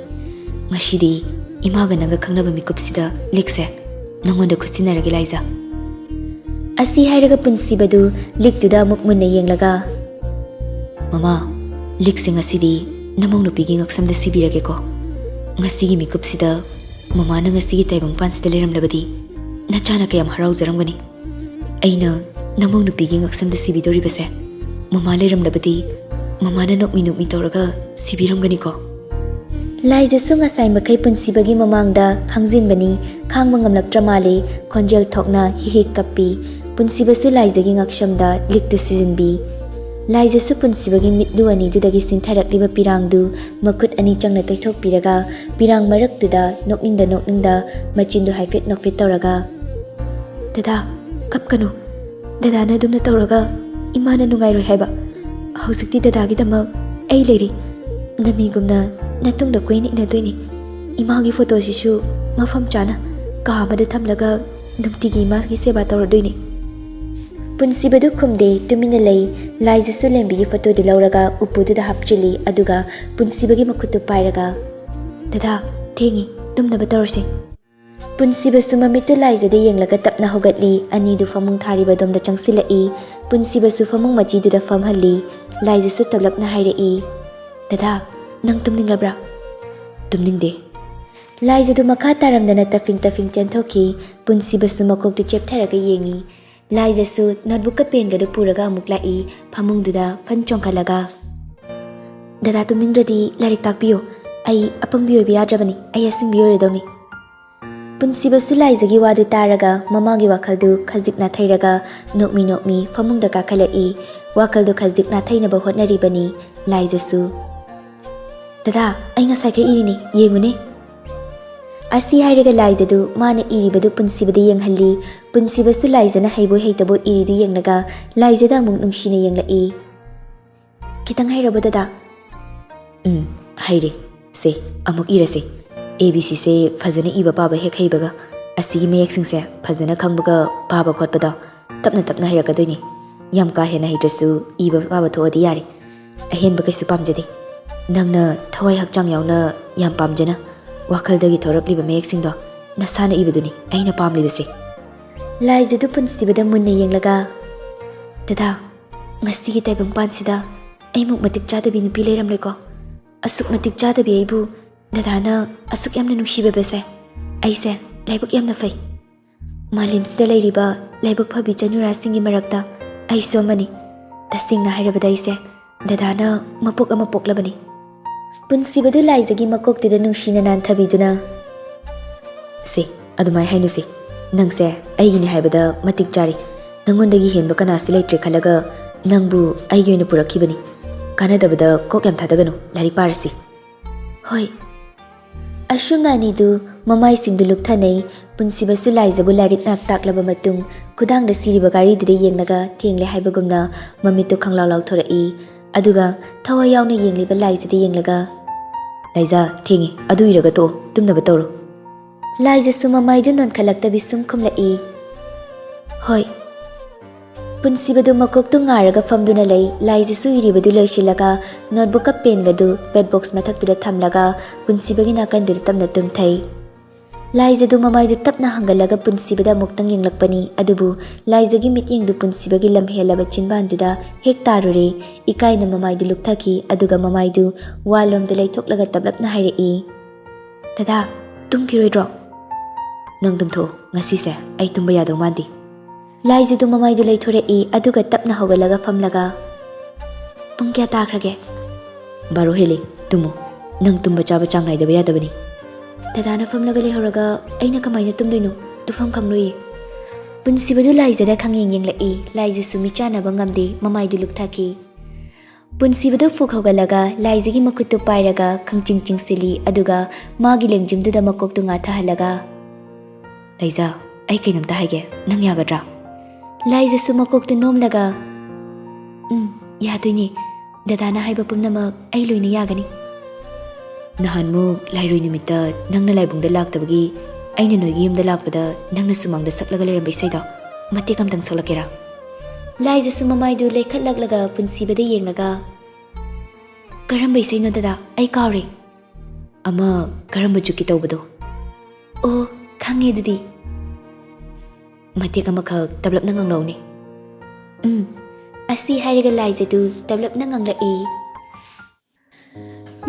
ꯉꯁꯤꯗꯤ ꯏꯃꯥꯒ ꯅꯪꯒ ꯈꯪꯅꯕ ꯃꯤꯀꯨꯞꯁꯤꯗ ꯂꯤꯛꯁꯦ ꯅꯪꯉꯣꯟꯗ ꯈꯨꯠꯁꯤꯟꯅꯔꯒꯦ ꯂꯥꯏꯖ꯫" ꯑꯁꯤ ꯍꯥꯏꯔꯒ ꯄꯨꯟꯁꯤꯕꯗꯨ ꯂꯤꯛꯇꯨꯗ ꯑꯃꯨꯛ ꯃꯨꯟꯅ ꯌꯦꯡꯂꯒ, "ꯃꯃꯥ, ꯂꯤꯛꯁꯦ ꯉꯁꯤꯗꯤ ꯅꯃꯧ ꯅꯨꯄꯤꯒꯤ ꯉꯛꯁꯝꯗ ꯁꯤꯕꯤꯔꯒꯦꯀꯣ꯫ ꯉꯁꯤꯒꯤ ꯃꯤꯀꯨꯞꯁꯤꯗ ꯃꯃꯥꯅ ꯉꯁꯤꯒꯤ ꯇꯥꯏꯕꯪꯄꯥꯟꯁꯤꯗ ꯂꯩꯔꯝꯂꯕꯗꯤ ꯅꯆꯥꯅ ꯀꯌꯥꯝ ꯍꯔꯥꯎꯖꯔꯝꯒꯅꯤ꯫ ꯑꯩꯅ ꯅꯃꯧ ꯅꯨꯄꯤꯒꯤ ꯉꯛꯁꯝꯗ ꯁꯤꯕꯤꯗꯣꯔꯤꯕꯁꯦ ꯃꯃꯥ ꯂꯩꯔꯝꯂꯕꯗꯤ ꯃꯃꯥꯅ ꯅꯣꯛꯃꯤ ꯅꯣꯛꯃꯤ ꯇꯧꯔꯒ ꯁꯤꯕꯤꯔꯝꯒꯅꯤꯀꯣ꯫" ꯂꯥꯏꯖꯁꯨ ꯉꯁꯥꯏ ꯃꯈꯩ ꯄꯨꯟꯁꯤꯕꯒꯤ ꯃꯃꯥꯡꯗ ꯈꯥꯡꯖꯤꯟꯕꯅꯤ, ꯈꯥꯡꯕ ꯉꯝꯂꯛꯇ꯭ꯔ ꯃꯥꯜꯂꯦ, ꯈꯣꯟꯖꯦꯜ ꯊꯣꯛꯅ ꯍꯤꯛ ꯍꯤꯛ ꯀꯞꯄꯤ꯫ ꯄꯨꯟꯁꯤꯕꯁꯨ ꯂꯥꯏꯖꯒꯤ ꯉꯛꯁꯝꯗ ꯂꯤꯛꯇꯨ ꯁꯤꯖꯤꯟꯕꯤ꯫ ꯂꯥꯏꯖꯁꯨ ꯄꯨꯟꯁꯤꯕꯒꯤ ꯃꯤꯠꯂꯨ ꯑꯅꯤꯗꯨꯗꯒꯤ ꯁꯤꯟꯊꯔꯛꯂꯤꯕ ꯄꯤꯔꯥꯡꯗꯨ ꯃꯈꯨꯠ ꯑꯅꯤ ꯆꯪꯅ ꯇꯩꯊꯣꯛꯄꯤꯔꯒ ꯄꯤꯔꯥꯡ ꯃꯔꯛꯇꯨꯗ ꯅꯣꯛꯅꯤꯡꯗ ꯅꯣꯛꯅꯤꯡꯗ ꯃꯆꯤꯟꯗꯨ ꯍꯥꯏꯐꯦꯠ ꯅꯣꯛꯐꯦꯠ ꯇꯧꯔꯒ, "ꯗꯗꯥ, "ꯀꯞꯀꯅꯨ꯫ ꯗꯗꯥꯅ ꯑꯗꯨꯝꯅ ꯇꯧꯔꯒ ꯏꯃꯥꯅ ꯅꯨꯡꯉꯥꯏꯔꯣꯏ ꯍꯥꯏꯕ꯫ ꯍꯧꯖꯤꯛꯇꯤ ꯗꯗꯥꯒꯤꯗꯃꯛ ꯑꯩ ꯂꯩꯔꯤ꯫ ꯅꯃꯤꯒꯨꯝꯅ ꯅꯇꯨꯡꯗ ꯀꯨꯏꯅ ꯏꯟꯅꯗꯣꯏꯅꯤ꯫ ꯏꯃꯥꯒꯤ ꯐꯣꯇꯣꯁꯤꯁꯨ ꯃꯐꯝ ꯆꯥꯅ ꯀꯥ ꯑꯃꯗ ꯊꯝꯂꯒ ꯅꯨꯡꯇꯤꯒꯤ ꯏꯃꯥꯒꯤ ꯁꯦꯕꯥ ꯇꯧꯔꯗꯣꯏꯅꯤ꯫" ꯄꯨꯟꯁꯤꯕꯗꯨ ꯈꯨꯝꯗꯦ, ꯇꯨꯃꯤꯟꯅ ꯂꯩ꯫ ꯂꯥꯏꯖꯁꯨ ꯂꯦꯝꯕꯤꯒꯤ ꯐꯣꯇꯣꯗꯨ ꯂꯧꯔꯒ ꯎꯄꯨꯗꯨꯗ ꯍꯥꯞꯆꯤꯜꯂꯤ, ꯑꯗꯨꯒ ꯄꯨꯟꯁꯤꯕꯒꯤ ꯃꯈꯨꯠꯇꯨ ꯄꯥꯏꯔꯒ, "ꯗꯗꯥ, ꯊꯦꯡꯉꯤ, ꯇꯨꯝꯅꯕ ꯇꯧꯔꯁꯤ꯫" ꯄꯨꯟꯁꯤꯕꯁꯨ ꯃꯃꯤꯠꯇꯨ ꯂꯥꯏꯖꯗ ꯌꯦꯡꯂꯒ ꯇꯞꯅ ꯍꯧꯒꯠꯂꯤ꯫ ꯑꯅꯤꯗꯨ ꯐꯃꯨꯡ ꯊꯥꯔꯤꯕ ꯑꯗꯣꯝꯗ ꯆꯪꯁꯤꯜꯂꯛꯏ꯫ ꯄꯨꯟꯁꯤꯕꯁꯨ ꯐꯃꯨꯡ ꯃꯆꯤꯗꯨꯗ ꯐꯝꯍꯜꯂꯤ꯫ ꯂꯥꯏꯖꯁꯨ ꯇꯞꯂꯞꯅ ꯍꯥꯏꯔꯛꯏ, "ꯗꯗꯥ, ꯅꯪ ꯇꯨꯝꯅꯤꯡꯂꯕ꯭ꯔꯥ?" "ꯇꯨꯝꯅꯤꯡꯗꯦ꯫" ꯂꯥꯏꯖꯗꯨ ꯃꯈꯥ ꯇꯥꯔꯝꯗꯅ ꯇꯐꯤꯡ ꯇꯐꯤꯡ ꯆꯦꯟꯊꯣꯛꯈꯤ꯫ ꯄꯨꯟꯁꯤꯕꯁꯨ ꯃꯀꯣꯛꯇꯨ ꯆꯦꯞꯊꯔꯒ ꯌꯦꯡꯉꯤ꯫ ꯂꯥꯏꯖꯁꯨ ꯅꯣꯠꯕꯨꯛꯀ ꯄꯦꯟꯒꯗꯨ ꯄꯨꯔꯒ ꯑꯃꯨꯛ ꯂꯥꯛꯏ꯫ ꯐꯃꯨꯡꯗꯨꯗ ꯐꯟ ꯆꯣꯡꯈꯠꯂꯒ, "ꯗꯗꯥ ꯇꯨꯝꯅꯤꯡꯗ꯭ꯔꯗꯤ ꯂꯥꯏꯔꯤꯛ ꯇꯥꯛꯄꯤꯌꯨ꯫ ꯑꯩ ꯑꯄꯪꯕꯤ ꯑꯣꯏꯕ ꯌꯥꯗ꯭ꯔꯕꯅꯤ꯫ ꯑꯩ ꯑꯁꯤꯡꯕꯤ ꯑꯣꯏꯔꯗꯧꯅꯤ꯫" ꯄꯨꯟꯁꯤꯕꯁꯨ ꯂꯥꯏꯖꯒꯤ ꯋꯥꯗꯨ ꯇꯥꯔꯒ ꯃꯃꯥꯒꯤ ꯋꯥꯈꯜꯗꯨ ꯈꯖꯤꯛ ꯅꯥꯊꯩꯔꯒ ꯅꯣꯛꯃꯤ ꯅꯣꯛꯃꯤ ꯐꯃꯨꯡꯗ ꯀꯥꯈꯠꯂꯛꯏ꯫ ꯋꯥꯈꯜꯗꯨ ꯈꯖꯤꯛ ꯅꯥꯊꯩꯅꯕ ꯍꯣꯠꯅꯔꯤꯕꯅꯤ ꯂꯥꯏꯖꯁꯨ꯫ "ꯗꯗꯥ, ꯑꯩ ꯉꯁꯥꯏꯈꯩ ꯏꯔꯤꯅꯤ, ꯌꯦꯡꯉꯨꯅꯦ꯫" ꯑꯁꯤ ꯍꯥꯏꯔꯒ ꯂꯥꯏꯖꯗꯨ ꯃꯥꯅ ꯏꯔꯤꯕꯗꯨ ꯄꯨꯟꯁꯤꯕꯗ ꯌꯦꯡꯍꯜꯂꯤ꯫ ꯄꯨꯟꯁꯤꯕꯁꯨ ꯂꯥꯏꯖꯅ ꯍꯩꯕꯣꯏ ꯍꯩꯇꯕꯣꯏ ꯏꯔꯤꯗꯨ ꯌꯦꯡꯂꯒ ꯂꯥꯏꯖꯗ ꯑꯃꯨꯛ ꯅꯨꯡꯁꯤꯅ ꯌꯦꯡꯂꯛꯏ꯫ "ꯈꯤꯇꯪ ꯍꯩꯔꯕꯣ ꯗꯗꯥ?" "ꯎꯝ, ꯍꯩꯔꯦ꯫ ꯁꯦ, ꯑꯃꯨꯛ ꯏꯔꯁꯦ꯫ ꯑꯦ ꯕꯤ ꯁꯤꯁꯦ ꯐꯖꯅ ꯏꯕ ꯄꯥꯕ ꯍꯦꯛ ꯍꯩꯕꯒ, ꯑꯁꯤꯒꯤ ꯃꯌꯦꯛꯁꯤꯡꯁꯦ ꯐꯖꯅ ꯈꯪꯕꯒ ꯄꯥꯕ ꯈꯣꯠꯄꯗꯣ ꯇꯞꯅ ꯇꯞꯅ ꯍꯩꯔꯛꯀꯗꯣꯏꯅꯤ꯫ ꯌꯥꯝ ꯀꯥ ꯍꯦꯟꯅ ꯍꯩꯇ꯭ꯔꯁꯨ ꯏꯕ ꯄꯥꯕ ꯊꯣꯛꯑꯗꯤ ꯌꯥꯔꯦ꯫ ꯑꯍꯦꯟꯕ ꯀꯩꯁꯨ ꯄꯥꯝꯖꯗꯦ꯫ ꯅꯪꯅ ꯊꯋꯥꯏ ꯍꯛꯆꯥꯡ ꯌꯥꯎꯅ ꯌꯥꯝ ꯄꯥꯝꯖꯅ ꯋꯥꯈꯜꯗꯒꯤ ꯊꯣꯔꯛꯂꯤꯕ ꯃꯌꯦꯛꯁꯤꯡꯗꯣ ꯅꯁꯥꯅ ꯏꯕꯗꯨꯅꯤ ꯑꯩꯅ ꯄꯥꯝꯂꯤꯕꯁꯦ꯫" ꯂꯥꯏꯖꯗꯨ ꯄꯨꯟꯁꯤꯕꯗ ꯃꯨꯟꯅ ꯌꯦꯡꯂꯒ, "ꯗꯗꯥ, ꯉꯁꯤꯒꯤ ꯇꯥꯏꯕꯪꯄꯥꯟꯁꯤꯗ ꯑꯩꯃꯨꯛ ꯃꯇꯤꯛ ꯆꯥꯗꯕꯤ ꯅꯨꯄꯤ ꯂꯩꯔꯝꯂꯣꯏꯀꯣ꯫ ꯑꯁꯨꯛ ꯃꯇꯤꯛ ꯆꯥꯗꯕꯤ ꯑꯩꯕꯨ ꯗꯗꯥꯅ ꯑꯁꯨꯛ ꯌꯥꯝꯅ ꯅꯨꯡꯁꯤꯕꯤꯕꯁꯦ꯫ ꯑꯩꯁꯦ ꯂꯥꯏꯕꯛ ꯌꯥꯝꯅ ꯐꯩ꯫ ꯃꯥꯂꯦꯝꯁꯤꯗ ꯂꯩꯔꯤꯕ ꯂꯥꯏꯕꯛ ꯐꯕꯤ ꯆꯅꯨꯔꯥꯁꯤꯡꯒꯤ ꯃꯔꯛꯇ ꯑꯩꯁꯨ ꯑꯃꯅꯤ꯫ ꯇꯁꯦꯡꯅ ꯍꯥꯏꯔꯕꯗ ꯑꯩꯁꯦ ꯗꯗꯥꯅ ꯃꯄꯣꯛ ꯑꯃ ꯄꯣꯛꯂꯕꯅꯤ꯫" ꯄꯨꯟꯁꯤꯕꯗꯨ ꯂꯥꯏꯖꯒꯤ ꯃꯀꯣꯛꯇꯨꯗ ꯅꯨꯡꯁꯤꯅ ꯅꯥꯟꯊꯕꯤꯗꯨꯅ, "ꯁꯦ, ꯑꯗꯨꯃꯥꯏ ꯍꯥꯏꯅꯨꯁꯦ꯫ ꯅꯪꯁꯦ ꯑꯩꯒꯤꯅꯤ ꯍꯥꯏꯕꯗ ꯃꯇꯤꯛ ꯆꯥꯔꯦ꯫ ꯅꯪꯉꯣꯟꯗꯒꯤ ꯍꯦꯟꯕ ꯀꯅꯥꯁꯨ ꯂꯩꯇ꯭ꯔꯦ ꯈꯜꯂꯒ ꯅꯪꯕꯨ ꯑꯩꯒꯤ ꯑꯣꯏꯅ ꯄꯨꯔꯛꯈꯤꯕꯅꯤ꯫ ꯀꯥꯟꯅꯗꯕꯗ ꯀꯣꯛ ꯌꯥꯝ ꯊꯥꯗꯒꯅꯨ, ꯂꯥꯏꯔꯤꯛ ꯄꯥꯔꯁꯤ꯫" "ꯍꯣꯏ꯫" ꯑꯁꯨꯝꯅ ꯑꯅꯤꯗꯨ ꯃꯃꯥꯏꯁꯤꯡꯗꯨ ꯂꯨꯛꯊꯅꯩ꯫ ꯄꯨꯟꯁꯤꯕꯁꯨ ꯂꯥꯏꯖꯕꯨ ꯂꯥꯏꯔꯤꯛ ꯉꯥꯛ ꯇꯥꯛꯂꯕ ꯃꯇꯨꯡ ꯈꯨꯗꯥꯡꯗ ꯁꯤꯔꯤꯕ ꯒꯥꯔꯤꯗꯨꯗ ꯌꯦꯡꯂꯒ ꯊꯦꯡꯂꯦ ꯍꯥꯏꯕꯒꯨꯝꯅ ꯃꯃꯤꯠꯇꯨ ꯈꯪꯂꯥꯎ ꯂꯥꯎꯊꯣꯔꯛꯏ꯫ ꯑꯗꯨꯒ ꯊꯋꯥꯏ ꯌꯥꯎꯅ ꯌꯦꯡꯂꯤꯕ ꯂꯥꯏꯖꯗ ꯌꯦꯡꯂꯒ, "ꯂꯥꯏꯖ, ꯊꯦꯡꯉꯤ, ꯑꯗꯨ ꯏꯔꯒ ꯇꯣꯛꯑꯣ, ꯇꯨꯝꯅꯕ ꯇꯧꯔꯣ꯫" ꯂꯥꯏꯖꯁꯨ ꯃꯃꯥꯏꯗꯨ ꯅꯣꯟꯈꯠꯂꯛꯇꯕꯤ ꯁꯨꯝ ꯈꯨꯝꯂꯛꯏ, "ꯍꯣꯏ꯫" ꯄꯨꯟꯁꯤꯕꯗꯨ ꯃꯀꯣꯛꯇꯨ ꯉꯥꯔꯒ ꯐꯝꯗꯨꯅ ꯂꯩ꯫ ꯂꯥꯏꯖꯁꯨ ꯏꯔꯤꯕꯗꯨ ꯂꯣꯏꯁꯤꯜꯂꯒ ꯅꯣꯠꯕꯨꯛꯀ ꯄꯦꯟꯒꯗꯨ ꯕꯦꯠ ꯕꯣꯛꯁ ꯃꯊꯛꯇꯨꯗ ꯊꯝꯂꯒ ꯄꯨꯟꯁꯤꯕꯒꯤ ꯅꯥꯀꯟꯗꯨꯗ ꯇꯞꯅ ꯇꯨꯝꯊꯩ꯫ ꯂꯥꯏꯖꯗꯨ ꯃꯃꯥꯏꯗꯨ ꯇꯞꯅ ꯍꯪꯒꯠꯂꯒ ꯄꯨꯟꯁꯤꯕꯗ ꯑꯃꯨꯛꯇꯪ ꯌꯦꯡꯂꯛꯄꯅꯤ꯫ ꯑꯗꯨꯕꯨ ꯂꯥꯏꯖꯒꯤ ꯃꯤꯠꯌꯦꯡꯗꯨ ꯄꯨꯟꯁꯤꯕꯒꯤ ꯂꯝ ꯍꯦꯜꯂꯕ ꯆꯤꯟꯕꯥꯟꯗꯨꯗ ꯍꯦꯛ ꯇꯥꯔꯨꯔꯦ꯫ ꯏꯀꯥꯏꯅ ꯃꯃꯥꯏꯗꯨ ꯂꯨꯛꯊꯈꯤ꯫ ꯑꯗꯨꯒ ꯃꯃꯥꯏꯗꯨ ꯋꯥꯜꯂꯣꯝꯗ ꯂꯩꯊꯣꯛꯂꯒ ꯇꯞꯂꯞꯅ ꯍꯥꯏꯔꯛꯏ, "ꯗꯗꯥ, ꯇꯨꯝꯈꯤꯔꯣꯏꯗ꯭ꯔꯣ?" "ꯅꯪ ꯇꯨꯝꯊꯣꯛꯑꯣ, ꯉꯁꯤꯁꯦ ꯑꯩ ꯇꯨꯝꯕ ꯌꯥꯗꯧ ꯃꯥꯟꯗꯦ꯫" ꯂꯥꯏꯖꯗꯨ ꯃꯃꯥꯏꯗꯨ ꯂꯩꯊꯣꯔꯛꯏ꯫ ꯑꯗꯨꯒ ꯇꯞꯅ ꯍꯧꯒꯠꯂꯒ ꯐꯝꯂꯒ, "ꯄꯨꯡ ꯀꯌꯥ ꯇꯥꯈ꯭ꯔꯒꯦ?" "ꯕꯥꯔꯣ ꯍꯦꯜꯂꯤ, ꯇꯨꯝꯃꯨ꯫ ꯅꯪ ꯇꯨꯝꯕ ꯆꯥꯕ ꯆꯥꯡ ꯅꯥꯏꯗꯕ ꯌꯥꯗꯕꯅꯤ꯫" "ꯗꯗꯥꯅ ꯐꯝꯂꯒ ꯂꯩꯍꯧꯔꯒ ꯑꯩꯅ ꯀꯃꯥꯏꯅ ꯇꯨꯝꯗꯣꯏꯅꯣ? ꯇꯨꯝꯐꯝ ꯈꯪꯂꯣꯏꯌꯦ꯫" ꯄꯨꯟꯁꯤꯕꯗꯨ ꯂꯥꯏꯖꯗ ꯈꯪꯌꯦꯡ ꯌꯦꯡꯂꯛꯏ꯫ ꯂꯥꯏꯖꯁꯨ ꯃꯤꯠ ꯆꯥꯟꯅꯕ ꯉꯝꯗꯦ, ꯃꯃꯥꯏꯗꯨ ꯂꯨꯛꯊꯈꯤ꯫ ꯄꯨꯟꯁꯤꯕꯗꯨ ꯐꯨꯛ ꯍꯧꯒꯠꯂꯒ ꯂꯥꯏꯖꯒꯤ ꯃꯈꯨꯠꯇꯨ ꯄꯥꯏꯔꯒ ꯈꯪꯆꯤꯡ ꯆꯤꯡꯁꯤꯜꯂꯤ꯫ ꯑꯗꯨꯒ ꯃꯥꯒꯤ ꯂꯦꯡꯖꯨꯝꯗꯨꯗ ꯃꯀꯣꯛꯇꯨ ꯉꯥꯊꯍꯜꯂꯒ, "ꯂꯥꯏꯖ, ꯑꯩ ꯀꯩꯅꯣꯝꯇ ꯍꯥꯏꯒꯦ, ꯅꯪ ꯌꯥꯒꯗ꯭ꯔꯥ?" ꯂꯥꯏꯖꯁꯨ ꯃꯀꯣꯛꯇꯨ ꯅꯣꯝꯂꯒ, "ꯎꯝ, ꯌꯥꯗꯣꯏꯅꯦ꯫ ꯗꯗꯥꯅ ꯍꯥꯏꯕ ꯄꯨꯝꯅꯃꯛ ꯑꯩ ꯂꯣꯏꯅ ꯌꯥꯒꯅꯤ꯫" "ꯅꯍꯥꯟꯃꯨꯛ ꯂꯥꯏꯔꯣꯏ ꯅꯨꯃꯤꯠꯇ ꯅꯪꯅ ꯂꯥꯏꯕꯨꯡꯗ ꯂꯥꯛꯇꯕꯒꯤ ꯑꯩꯅ ꯅꯣꯏꯒꯤ ꯌꯨꯝꯗ ꯂꯥꯛꯄꯗ ꯅꯪꯅ ꯁꯨꯃꯥꯡꯗ ꯁꯛꯂꯒ ꯂꯩꯔꯝꯕ ꯏꯁꯩꯗꯣ ꯃꯇꯦꯛ ꯑꯝꯇꯪ ꯁꯛꯂꯛꯀꯦꯔꯥ?" ꯂꯥꯏꯖꯁꯨ ꯃꯃꯥꯏꯗꯨ ꯂꯩꯈꯠꯂꯛꯂꯒ ꯄꯨꯟꯁꯤꯕꯗ ꯌꯦꯡꯂꯒ, "ꯀꯔꯝꯕ ꯏꯁꯩꯅꯣ ꯗꯗꯥ? ꯑꯩ ꯀꯥꯎꯔꯦ꯫" "ꯑꯃ ꯀꯔꯝꯕ ꯖꯨꯛꯀꯤ ꯇꯧꯕꯗꯣ?" "ꯑꯣ, ꯈꯪꯉꯦ ꯑꯗꯨꯗꯤ꯫" "ꯃꯇꯦꯛ ꯑꯃꯈꯛ ꯇꯞꯂꯞꯅ ꯉꯪꯂꯛꯎꯅꯦ꯫" "ꯎꯝ꯫" ꯑꯁꯤ ꯍꯥꯏꯔꯒ ꯂꯥꯏꯖꯗꯨ ꯇꯞꯂꯞꯅ ꯉꯪꯂꯛꯏ꯫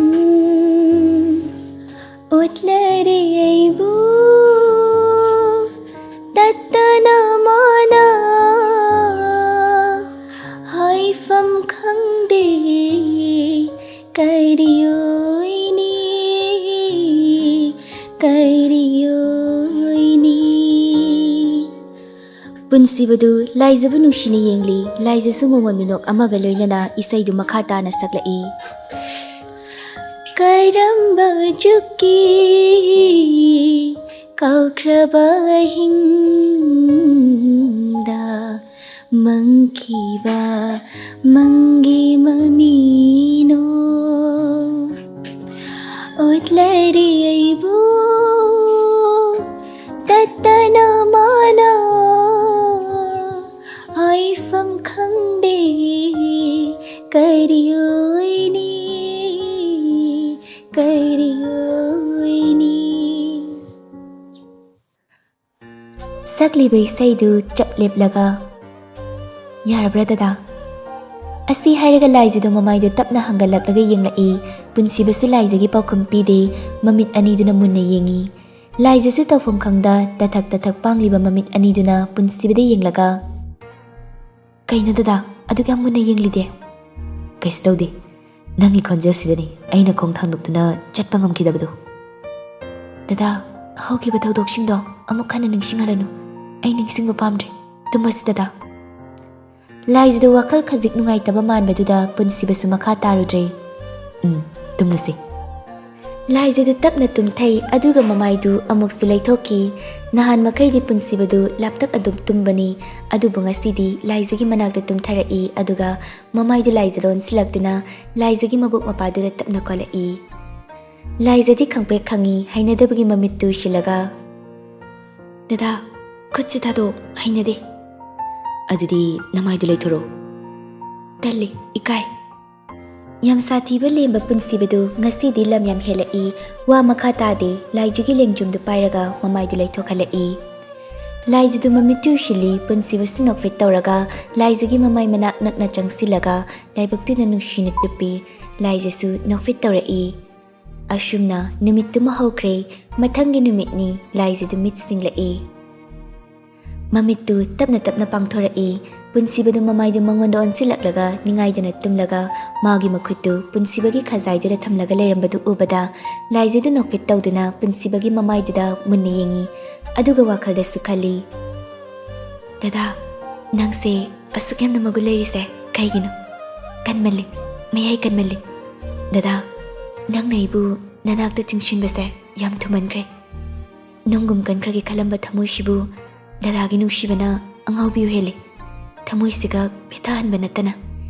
ꯎꯝ, ꯎꯠꯂꯔꯦ ꯑꯩꯕꯨ ꯇꯠꯇꯅ ꯃꯥꯅ ꯍꯥꯏꯐꯝ ꯈꯪꯗꯦ꯫ ꯀꯔꯤ ꯑꯣꯏꯅꯤ, ꯀꯔꯤ ꯑꯣꯏꯅꯤ? ꯄꯨꯟꯁꯤꯕꯗꯨ ꯂꯥꯏꯖꯕꯨ ꯅꯨꯡꯁꯤꯅ ꯌꯦꯡꯂꯤ꯫ ꯂꯥꯏꯖꯁꯨ ꯃꯃꯣꯟ ꯃꯤꯅꯣꯛ ꯑꯃꯒ ꯂꯣꯏꯅꯅ ꯏꯁꯩꯗꯨ ꯃꯈꯥ ꯇꯥꯅ ꯁꯛꯂꯛꯏ꯫ ꯀꯔꯝꯕ ꯖꯨꯒꯀꯤ ꯀꯥꯎꯈ꯭ꯔꯕ ꯑꯍꯤꯡꯗ ꯃꯪꯈꯤꯕ ꯃꯪꯒꯤ ꯃꯃꯤꯅꯣ? ꯎꯠꯂꯔꯤ ꯑꯩꯕꯨ ꯇꯠꯇꯅ ꯃꯥꯅ, ꯍꯥꯏꯐꯝ ꯈꯪꯗꯦ ꯀꯔꯤ ꯑꯣꯏꯅꯤ, ꯀꯔꯤ ꯑꯣꯏꯅꯤ꯫ ꯁꯛꯂꯤꯕ ꯏꯁꯩꯗꯨ ꯆꯞ ꯂꯦꯞꯂꯒ, "ꯌꯥꯔꯕ꯭ꯔꯥ ꯗꯗꯥ?" ꯑꯁꯤ ꯍꯥꯏꯔꯒ ꯂꯥꯏꯖꯗꯣ ꯃꯃꯥꯏꯗꯣ ꯇꯞꯅ ꯍꯪꯒꯠꯂꯛꯂꯒ ꯌꯦꯡꯂꯛꯏ꯫ ꯄꯨꯟꯁꯤꯕꯁꯨ ꯂꯥꯏꯖꯒꯤ ꯄꯥꯎꯈꯨꯝ ꯄꯤꯗꯦ, ꯃꯃꯤꯠ ꯑꯅꯤꯗꯨꯅ ꯃꯨꯟꯅ ꯌꯦꯡꯉꯤ꯫ ꯂꯥꯏꯖꯁꯨ ꯇꯧꯐꯝ ꯈꯪꯗ ꯇꯊꯛ ꯇꯊꯛ ꯄꯥꯡꯂꯤꯕ ꯃꯃꯤꯠ ꯑꯅꯤꯗꯨꯅ ꯄꯨꯟꯁꯤꯕꯗ ꯌꯦꯡꯂꯒ, "ꯀꯩꯅꯣ ꯗꯗꯥ, ꯑꯗꯨꯛ ꯌꯥꯝ ꯃꯨꯟꯅ ꯌꯦꯡꯂꯤꯗꯤ?" "ꯀꯩꯁꯨ ꯇꯧꯗꯦ, ꯅꯪꯒꯤ ꯈꯣꯟꯖꯦꯜꯁꯤꯗꯅꯤ ꯑꯩꯅ ꯈꯣꯡ ꯊꯥꯡꯗꯣꯛꯇꯨꯅ ꯆꯠꯄ ꯉꯝꯈꯤꯗꯕꯗꯣ꯫" "ꯗꯗꯥ, ꯍꯧꯈꯤꯕ ꯊꯧꯗꯣꯛꯁꯤꯡꯗꯣ ꯑꯃꯨꯛ ꯍꯟꯅ ꯅꯤꯡꯁꯤꯡꯍꯜꯂꯅꯨ, ꯑꯩ ꯅꯤꯡꯁꯤꯡꯕ ꯄꯥꯝꯗ꯭ꯔꯦ, ꯇꯨꯝꯃꯁꯤ ꯗꯗꯥ꯫" ꯂꯥꯏꯖꯗꯨ ꯋꯥꯈꯜ ꯈꯖꯤꯛ ꯅꯨꯡꯉꯥꯏꯇꯕ ꯃꯥꯟꯕꯗꯨꯗ ꯄꯨꯟꯁꯤꯕꯁꯨ ꯃꯈꯥ ꯇꯥꯔꯨꯗ꯭ꯔꯦ꯫ "ꯎꯝ, ꯇꯨꯝꯂꯁꯤ꯫" ꯂꯥꯏꯖꯗꯨ ꯇꯞꯅ ꯇꯨꯝꯊꯩ, ꯑꯗꯨꯒ ꯃꯃꯥꯏꯗꯨ ꯑꯃꯨꯛꯁꯨ ꯂꯩꯊꯣꯛꯈꯤ꯫ ꯅꯍꯥꯟ ꯃꯈꯩꯗꯤ ꯄꯨꯟꯁꯤꯕꯗꯨ ꯂꯥꯞꯇꯛ ꯑꯗꯨꯝ ꯇꯨꯝꯕꯅꯤ, ꯑꯗꯨꯕꯨ ꯉꯁꯤꯗꯤ ꯂꯥꯏꯖꯒꯤ ꯃꯅꯥꯛꯇ ꯇꯨꯝꯊꯔꯛꯏ, ꯑꯗꯨꯒ ꯃꯃꯥꯏꯗꯨ ꯂꯥꯏꯖꯗ ꯑꯣꯟꯁꯤꯜꯂꯛꯇꯨꯅ ꯂꯥꯏꯖꯒꯤ ꯃꯕꯨꯛ ꯃꯄꯥꯗꯨꯗ ꯇꯞꯅ ꯀꯣꯜꯂꯛꯏ꯫ ꯂꯥꯏꯖꯗꯤ ꯈꯪꯄ꯭ꯔꯦꯛ ꯈꯪꯉꯤ, ꯍꯩꯅꯗꯕꯒꯤ ꯃꯃꯤꯠꯇꯨ ꯎꯏꯁꯤꯜꯂꯒ, "ꯗꯗꯥ, ꯈꯨꯠꯁꯤ ꯊꯥꯗꯣꯛ, ꯍꯩꯅꯗꯦ꯫" "ꯑꯗꯨꯗꯤ ꯅꯃꯥꯏꯗꯨ ꯂꯩꯊꯣꯔꯛꯑꯣ꯫" "ꯇꯜꯂꯤ, ꯏꯀꯥꯏ꯫" ꯌꯥꯝ ꯁꯥꯊꯤꯕ ꯂꯦꯝꯕ ꯄꯨꯟꯁꯤꯕꯗꯨ ꯉꯁꯤꯗꯤ ꯂꯝ ꯌꯥꯝ ꯍꯦꯜꯂꯛꯏ꯫ ꯋꯥ ꯃꯈꯥ ꯇꯥꯗꯦ, ꯂꯥꯏꯖꯒꯤ ꯂꯦꯡꯖꯨꯝꯗꯨ ꯄꯥꯏꯔꯒ ꯃꯃꯥꯏꯗꯨ ꯂꯩꯊꯣꯛꯍꯜꯂꯛꯏ꯫ ꯂꯥꯏꯖꯗꯨ ꯃꯃꯤꯠꯇꯨ ꯎꯏꯁꯤꯜꯂꯤ, ꯄꯨꯟꯁꯤꯕꯁꯨ ꯅꯣꯛꯐꯦꯠ ꯇꯧꯔꯒ ꯂꯥꯏꯖꯒꯤ ꯃꯃꯥꯏ ꯃꯅꯥꯛ ꯅꯛꯅ ꯆꯪꯁꯤꯜꯂꯒ ꯂꯥꯏꯕꯛꯇꯨꯗ ꯅꯨꯡꯁꯤꯅ ꯆꯨꯞꯄꯤ꯫ ꯂꯥꯏꯖꯁꯨ ꯅꯣꯛꯐꯦꯠ ꯇꯧꯔꯛꯏ꯫ ꯑꯁꯨꯝꯅ ꯅꯨꯃꯤꯠꯇꯨꯃ ꯍꯧꯈ꯭ꯔꯦ꯫ ꯃꯊꯪꯒꯤ ꯅꯨꯃꯤꯠꯅꯤ, ꯂꯥꯏꯖꯗꯨ ꯃꯤꯠ ꯁꯤꯡꯂꯛꯏ꯫ ꯃꯃꯤꯠꯇꯨ ꯇꯞꯅ ꯇꯞꯅ ꯄꯥꯡꯊꯣꯔꯛꯏ꯫ ꯄꯨꯟꯁꯤꯕꯗꯨ ꯃꯃꯥꯏꯗꯨ ꯃꯉꯣꯟꯗ ꯑꯣꯟꯁꯤꯜꯂꯛꯂꯒ ꯅꯤꯡꯉꯥꯏꯗꯅ ꯇꯨꯝꯂꯒ ꯃꯥꯒꯤ ꯃꯈꯨꯠꯇꯨ ꯄꯨꯟꯁꯤꯕꯒꯤ ꯈꯖꯥꯏꯗꯨꯗ ꯊꯝꯂꯒ ꯂꯩꯔꯝꯕꯗꯨ ꯎꯕꯗ ꯂꯥꯏꯖꯗꯨ ꯅꯣꯛꯐꯦꯠ ꯇꯧꯗꯨꯅ ꯄꯨꯟꯁꯤꯕꯒꯤ ꯃꯃꯥꯏꯗꯨꯗ ꯃꯨꯟꯅ ꯌꯦꯡꯉꯤ꯫ ꯑꯗꯨꯒ ꯋꯥꯈꯜꯗꯁꯨ ꯈꯜꯂꯤ, "ꯗꯗꯥ, ꯅꯪꯁꯦ ꯑꯁꯨꯛ ꯌꯥꯝꯅ ꯃꯒꯨꯟ ꯂꯩꯔꯤꯁꯦ ꯀꯩꯒꯤꯅꯣ? ꯀꯟꯃꯜꯂꯤ, ꯃꯌꯥꯏ ꯀꯟꯃꯜꯂꯤ꯫ ꯗꯗꯥ, ꯅꯪꯅ ꯑꯩꯕꯨ ꯅꯅꯥꯛꯇ ꯆꯤꯡꯁꯤꯟꯕꯁꯦ ꯌꯥꯝ ꯊꯨꯃꯟꯈ꯭ꯔꯦ꯫ ꯅꯨꯡꯒꯨꯝ ꯀꯟꯈ꯭ꯔꯒꯦ ꯈꯜꯂꯝꯕ ꯊꯃꯣꯏꯁꯤꯕꯨ ꯗꯗꯥꯒꯤ ꯅꯨꯡꯁꯤꯕꯅ ꯑꯉꯥꯎꯕꯤꯌꯨ ꯍꯦꯜꯂꯤ꯫ ꯊꯃꯣꯏꯁꯤꯒ ꯄꯦꯠꯊꯍꯟꯕ ꯅꯠꯇꯅ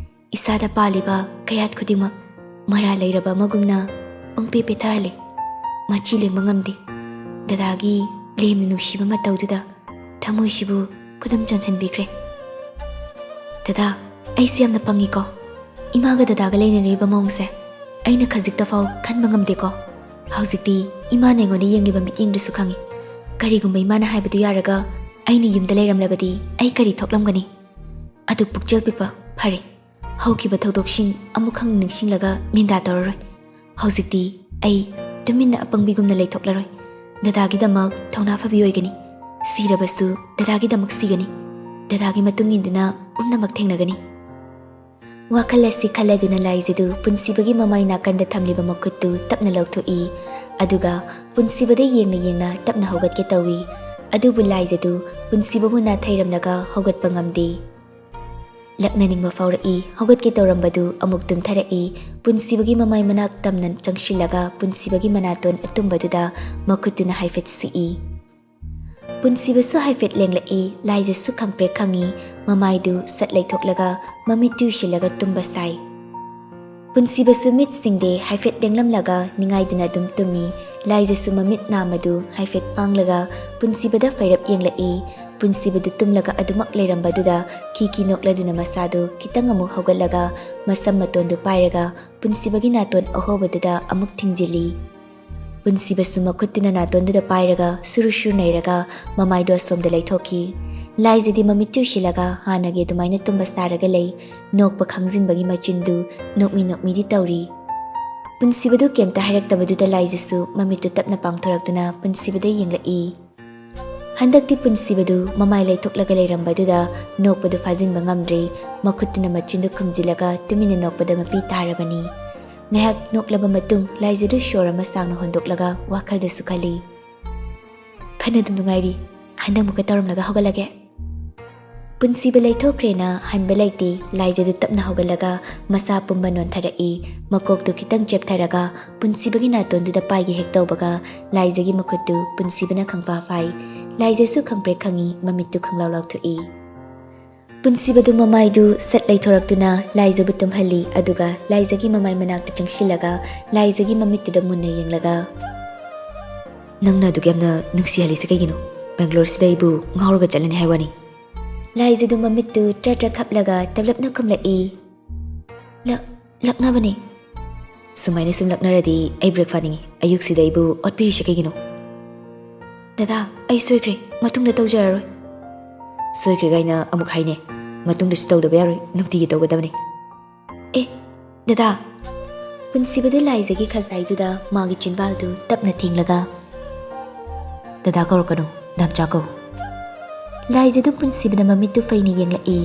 ꯏꯁꯥꯗ ꯄꯥꯜꯂꯤꯕ ꯀꯌꯥꯠ ꯈꯨꯗꯤꯡꯃꯛ ꯃꯔꯥ ꯂꯩꯔꯕ ꯑꯃꯒꯨꯝꯅ ꯄꯪꯄꯦ ꯄꯦꯠꯊꯍꯜꯂꯤ꯫ ꯃꯆꯤ ꯂꯦꯡꯕ ꯉꯝꯗꯦ꯫ ꯗꯗꯥꯒꯤ ꯂꯦꯝꯅ ꯅꯨꯡꯁꯤꯕ ꯃꯇꯧꯗꯨꯗ ꯊꯃꯣꯏꯁꯤꯕꯨ ꯈꯨꯗꯨꯝ ꯆꯟꯁꯤꯟꯕꯤꯈ꯭ꯔꯦ꯫ ꯗꯗꯥ, ꯑꯩꯁꯦ ꯌꯥꯝꯅ ꯄꯪꯉꯤꯀꯣ꯫ ꯏꯃꯥꯒ ꯗꯗꯥꯒ ꯂꯩꯅꯔꯤꯕ ꯃꯑꯣꯡꯁꯦ ꯑꯩꯅ ꯈꯖꯤꯛꯇ ꯐꯥꯎ ꯈꯟꯕ ꯉꯝꯗꯦꯀꯣ꯫ ꯍꯧꯖꯤꯛꯇꯤ ꯏꯃꯥꯅ ꯑꯩꯉꯣꯟꯗ ꯌꯦꯡꯂꯤꯕ ꯃꯤꯠꯌꯦꯡꯗꯨꯁꯨ ꯈꯪꯉꯤ꯫ ꯀꯔꯤꯒꯨꯝꯕ ꯏꯃꯥꯅ ꯍꯥꯏꯕꯗꯨ ꯌꯥꯔꯒ ꯑꯩꯅ ꯌꯨꯝꯗ ꯂꯩꯔꯝꯂꯕꯗꯤ ꯑꯩ ꯀꯔꯤ ꯊꯣꯛꯂꯝꯒꯅꯤ? ꯑꯗꯨ ꯄꯨꯛꯆꯦꯜ ꯄꯤꯛꯄ ꯐꯔꯦ꯫ ꯍꯧꯈꯤꯕ ꯊꯧꯗꯣꯛꯁꯤꯡ ꯑꯃꯨꯛ ꯍꯟꯅ ꯅꯤꯡꯁꯤꯡꯂꯒ ꯅꯤꯟꯗꯥ ꯇꯧꯔꯔꯣꯏ꯫ ꯍꯧꯖꯤꯛꯇꯤ ꯑꯩ ꯇꯨꯃꯤꯟꯅ ꯑꯄꯪꯕꯤꯒꯨꯝꯅ ꯂꯩꯊꯣꯛꯂꯔꯣꯏ꯫ ꯗꯗꯥꯒꯤꯗꯃꯛ ꯊꯧꯅꯥ ꯐꯕꯤ ꯑꯣꯏꯒꯅꯤ꯫ ꯁꯤꯔꯕꯁꯨ ꯗꯗꯥꯒꯤꯗꯃꯛ ꯁꯤꯒꯅꯤ꯫ ꯗꯗꯥꯒꯤ ꯃꯇꯨꯡ ꯏꯟꯗꯨꯅ ꯄꯨꯝꯅꯃꯛ ꯊꯦꯡꯅꯒꯅꯤ꯫ ꯋꯥꯈꯜ ꯑꯁꯤ ꯈꯜꯂꯗꯨꯅ ꯂꯥꯏꯖꯗꯨ ꯄꯨꯟꯁꯤꯕꯒꯤ ꯃꯃꯥꯏ ꯅꯥꯀꯟꯗ ꯊꯝꯂꯤꯕ ꯃꯈꯨꯠꯇꯨ ꯇꯞꯅ ꯂꯧꯊꯣꯛꯏ꯫ ꯑꯗꯨꯒ ꯄꯨꯟꯁꯤꯕꯗ ꯌꯦꯡꯅ ꯌꯦꯡꯅ ꯇꯞꯅ ꯍꯧꯒꯠꯀꯦ ꯇꯧꯏ꯫ ꯑꯗꯨꯕꯨ ꯂꯥꯏꯖꯗꯨ ꯄꯨꯟꯁꯤꯕꯕꯨ ꯅꯥꯊꯩꯔꯝꯂꯒ ꯍꯧꯒꯠꯄ ꯉꯝꯗꯦ꯫ ꯂꯛꯅꯅꯤꯡꯕ ꯐꯥꯎꯔꯛꯏ꯫ ꯍꯧꯒꯠꯀꯦ ꯇꯧꯔꯝꯕꯗꯨ ꯑꯃꯨꯛ ꯇꯨꯝꯊꯔꯛꯏ꯫ ꯄꯨꯟꯁꯤꯕꯒꯤ ꯃꯃꯥꯏ ꯃꯅꯥꯛ ꯇꯝꯅ ꯆꯪꯁꯤꯜꯂꯒ ꯄꯨꯟꯁꯤꯕꯒꯤ ꯃꯅꯥꯇꯣꯟ ꯑꯇꯨꯝꯕꯗꯨꯗ ꯃꯈꯨꯠꯇꯨꯅ ꯍꯥꯏꯐꯦꯠ ꯁꯤꯛꯏ꯫ ꯄꯨꯟꯁꯤꯕꯁꯨ ꯍꯥꯏꯐꯦꯠ ꯂꯦꯡꯂꯛꯏ꯫ ꯂꯥꯏꯖꯁꯨ ꯈꯪꯄ꯭ꯔꯦꯛ ꯈꯪꯏ꯫ ꯃꯃꯥꯏꯗꯨ ꯁꯠ ꯂꯩꯊꯣꯛꯂꯒ ꯃꯃꯤꯠ ꯇꯨ ꯎꯏꯁꯤꯜꯂꯒ ꯇꯨꯝꯕ ꯁꯥꯏ꯫ ꯄꯨꯟꯁꯤꯕꯁꯨ ꯃꯤꯠ ꯁꯤꯡꯗꯦ꯫ ꯍꯥꯏꯐꯦꯠ ꯂꯦꯡꯂꯝꯂꯒ ꯅꯤꯡꯉꯥꯏꯗꯅ ꯑꯗꯨꯝ ꯇꯨꯝꯃꯤ꯫ ꯂꯥꯏꯖꯁꯨ ꯃꯃꯤꯠ ꯅꯥꯝꯃꯗꯨ ꯍꯥꯏꯐꯦꯠ ꯄꯥꯡꯂꯒ ꯄꯨꯟꯁꯤꯕꯗ ꯐꯩꯔꯞ ꯌꯦꯡꯂꯛꯏ꯫ ꯄꯨꯟꯁꯤꯕꯗꯨ ꯇꯨꯝꯂꯒ ꯑꯗꯨꯃꯛ ꯂꯩꯔꯝꯕꯗꯨꯗ ꯈꯤ ꯈꯤ ꯅꯣꯛꯂꯗꯨꯅ ꯃꯁꯥꯗꯨ ꯈꯤꯇꯪ ꯑꯃꯨꯛ ꯍꯧꯒꯠꯂꯒ ꯃꯁꯝ ꯃꯇꯣꯟꯗꯨ ꯄꯥꯏꯔꯒ ꯄꯨꯟꯁꯤꯕꯒꯤ ꯅꯥꯇꯣꯟ ꯑꯍꯣꯕꯗꯨꯗ ꯑꯃꯨꯛ ꯊꯤꯡꯖꯤꯜꯂꯤ꯫ ꯄꯨꯟꯁꯤꯕꯁꯨ ꯃꯈꯨꯠꯇꯨꯅ ꯅꯥꯇꯣꯟꯗꯨꯗ ꯄꯥꯏꯔꯒ ꯁꯨꯔꯨ ꯁꯨꯔꯨ ꯅꯩꯔꯒ ꯃꯃꯥꯏꯗꯨ ꯑꯁꯣꯝꯗ ꯂꯩꯊꯣꯛꯈꯤ꯫ ꯂꯥꯏꯖꯗꯤ ꯃꯃꯤꯠ ꯇꯨ ꯎꯏꯁꯤꯜꯂꯒ ꯍꯥꯟꯅꯒꯤ ꯑꯗꯨꯃꯥꯏꯅ ꯇꯨꯝꯕ ꯁꯥꯔꯒ ꯂꯩ꯫ ꯅꯣꯛꯄ ꯈꯥꯡꯖꯤꯟꯕꯒꯤ ꯃꯆꯤꯟꯗꯨ ꯅꯣꯛꯃꯤ ꯅꯣꯛꯃꯤꯗꯤ ꯇꯧꯔꯤ꯫ ꯄꯨꯟꯁꯤꯕꯗꯨ ꯀꯩꯝꯇ ꯍꯥꯏꯔꯛꯇꯕꯗꯨꯗ ꯂꯥꯏꯖꯁꯨ ꯃꯃꯤꯠꯇꯨ ꯇꯞꯅ ꯄꯥꯡꯊꯣꯔꯛꯇꯨꯅ ꯄꯨꯟꯁꯤꯕꯗ ꯌꯦꯡꯂꯛꯏ꯫ ꯍꯟꯗꯛꯇꯤ ꯄꯨꯟꯁꯤꯕꯗꯨ ꯃꯃꯥꯏ ꯂꯩꯊꯣꯛꯂꯒ ꯂꯩꯔꯝꯕꯗꯨꯗ ꯅꯣꯛꯄꯗꯨ ꯐꯥꯖꯤꯟꯕ ꯉꯝꯗ꯭ꯔꯦ꯫ ꯃꯈꯨꯠꯇꯨꯅ ꯃꯆꯤꯟꯗꯨ ꯈꯨꯝꯖꯤꯜꯂꯒ ꯇꯨꯃꯤꯟꯅ ꯅꯣꯛꯄꯗ ꯃꯄꯤ ꯇꯥꯔꯕꯅꯤ꯫ ꯉꯥꯏꯍꯥꯛ ꯅꯣꯛꯂꯕ ꯃꯇꯨꯡ ꯂꯥꯏꯖꯗꯨ ꯁꯣꯔ ꯑꯃ ꯁꯥꯡꯅ ꯍꯣꯟꯗꯣꯛꯂꯒ ꯋꯥꯈꯜꯗꯁꯨ ꯈꯜꯂꯤ꯫ ꯐꯅ ꯑꯗꯨꯝ ꯅꯨꯡꯉꯥꯏꯔꯤ꯫ ꯍꯟꯗꯛ ꯑꯃꯨꯛꯀ ꯇꯧꯔꯝꯂꯒ ꯍꯧꯒꯠꯂꯒꯦ꯫ ꯄꯨꯟꯁꯤꯕ ꯂꯩꯊꯣꯛꯈ꯭ꯔꯦꯅ ꯍꯟꯕ ꯂꯩꯇꯦ꯫ ꯂꯥꯏꯖꯗꯨ ꯇꯞꯅ ꯍꯧꯒꯠꯂꯒ ꯃꯁꯥ ꯄꯨꯝꯕ ꯅꯣꯟꯊꯔꯛꯏ꯫ ꯃꯀꯣꯛꯇꯨ ꯈꯤꯇꯪ ꯆꯦꯞꯊꯔꯒ ꯄꯨꯟꯁꯤꯕꯒꯤ ꯅꯥꯇꯣꯟꯗꯨꯗ ꯄꯥꯏꯒꯦ ꯍꯦꯛ ꯇꯧꯕꯒ ꯂꯥꯏꯖꯒꯤ ꯃꯈꯨꯠꯇꯨ ꯄꯨꯟꯁꯤꯕꯅ ꯈꯪꯐꯥ ꯐꯥꯏ꯫ ꯂꯥꯏꯖꯁꯨ ꯈꯪꯄ꯭ꯔꯦꯛ ꯈꯪꯏ, ꯃꯃꯤꯠꯇꯨ ꯈꯪꯂꯥꯎ ꯂꯥꯎꯊꯣꯛꯏ꯫ ꯄꯨꯟꯁꯤꯕꯗꯨ ꯃꯃꯥꯏꯗꯨ ꯁꯠ ꯂꯩꯊꯣꯔꯛꯇꯨꯅ ꯂꯥꯏꯖꯕꯨ ꯇꯨꯝꯍꯜꯂꯤ, ꯑꯗꯨꯒ ꯂꯥꯏꯖꯒꯤ ꯃꯃꯥꯏ ꯃꯅꯥꯛꯇ ꯆꯪꯁꯤꯜꯂꯒ ꯂꯥꯏꯖꯒꯤ ꯃꯃꯤꯠꯇꯨꯗ ꯃꯨꯟꯅ ꯌꯦꯡꯂꯒ, "ꯅꯪꯅ ꯑꯗꯨꯛ ꯌꯥꯝꯅ ꯅꯨꯡꯁꯤꯍꯜꯂꯤꯁꯦ ꯀꯩꯒꯤꯅꯣ? ꯕꯦꯡꯒ꯭ꯂꯣꯔꯁꯤꯗ ꯑꯩꯕꯨ ꯉꯥꯎꯔꯒ ꯆꯠꯂꯅꯤ ꯍꯥꯏ ꯋꯥꯅꯤ?" ꯂꯥꯏꯖꯗꯨ ꯃꯃꯤꯠꯇꯨ ꯇ꯭ꯔ ꯇ꯭ꯔ ꯈꯞꯂꯒ ꯇꯞꯂꯞꯅ ꯈꯨꯝꯂꯛꯏ, "ꯂꯛ-, ꯂꯛꯅꯕꯅꯤ꯫" "ꯁꯨꯃꯥꯏꯅ ꯁꯨꯝ ꯂꯛꯅꯔꯗꯤ ꯑꯩ ꯕ꯭ꯔꯦꯛ ꯐꯥꯅꯤꯡꯉꯤ꯫ ꯑꯌꯨꯛꯁꯤꯗ ꯑꯩꯕꯨ ꯑꯣꯠꯄꯤꯔꯤꯁꯦ ꯀꯩꯒꯤꯅꯣ?" "ꯗꯗꯥ, ꯑꯩ ꯁꯣꯏꯈ꯭ꯔꯦ, ꯃꯇꯨꯡꯗ ꯇꯧꯖꯔꯔꯣꯏ꯫" "ꯁꯣꯏꯈ꯭ꯔꯦ ꯀꯥꯏꯅ ꯑꯃꯨꯛ ꯍꯥꯏꯅꯦ꯫ ꯃꯇꯨꯡꯗꯁꯨ ꯇꯧꯗꯕ ꯌꯥꯔꯣꯏ, ꯅꯨꯡꯇꯤꯒꯤ ꯇꯧꯒꯗꯕꯅꯤ꯫" "ꯑꯦ, ꯗꯗꯥ!" ꯄꯨꯟꯁꯤꯕꯗꯨ ꯂꯥꯏꯖꯒꯤ ꯈꯖꯥꯏꯗꯨꯗ ꯃꯥꯒꯤ ꯆꯤꯟꯕꯥꯜꯗꯨ ꯇꯞꯅ ꯊꯦꯡꯂꯒ, "ꯗꯗꯥ ꯀꯧꯔꯛꯀꯅꯨ, ꯗꯥꯝꯆꯥ ꯀꯧ꯫" ꯂꯥꯏꯖꯗꯨ ꯄꯨꯟꯁꯤꯕꯗ ꯃꯃꯤꯠꯇꯨ ꯐꯩꯅ ꯌꯦꯡꯂꯛꯏ꯫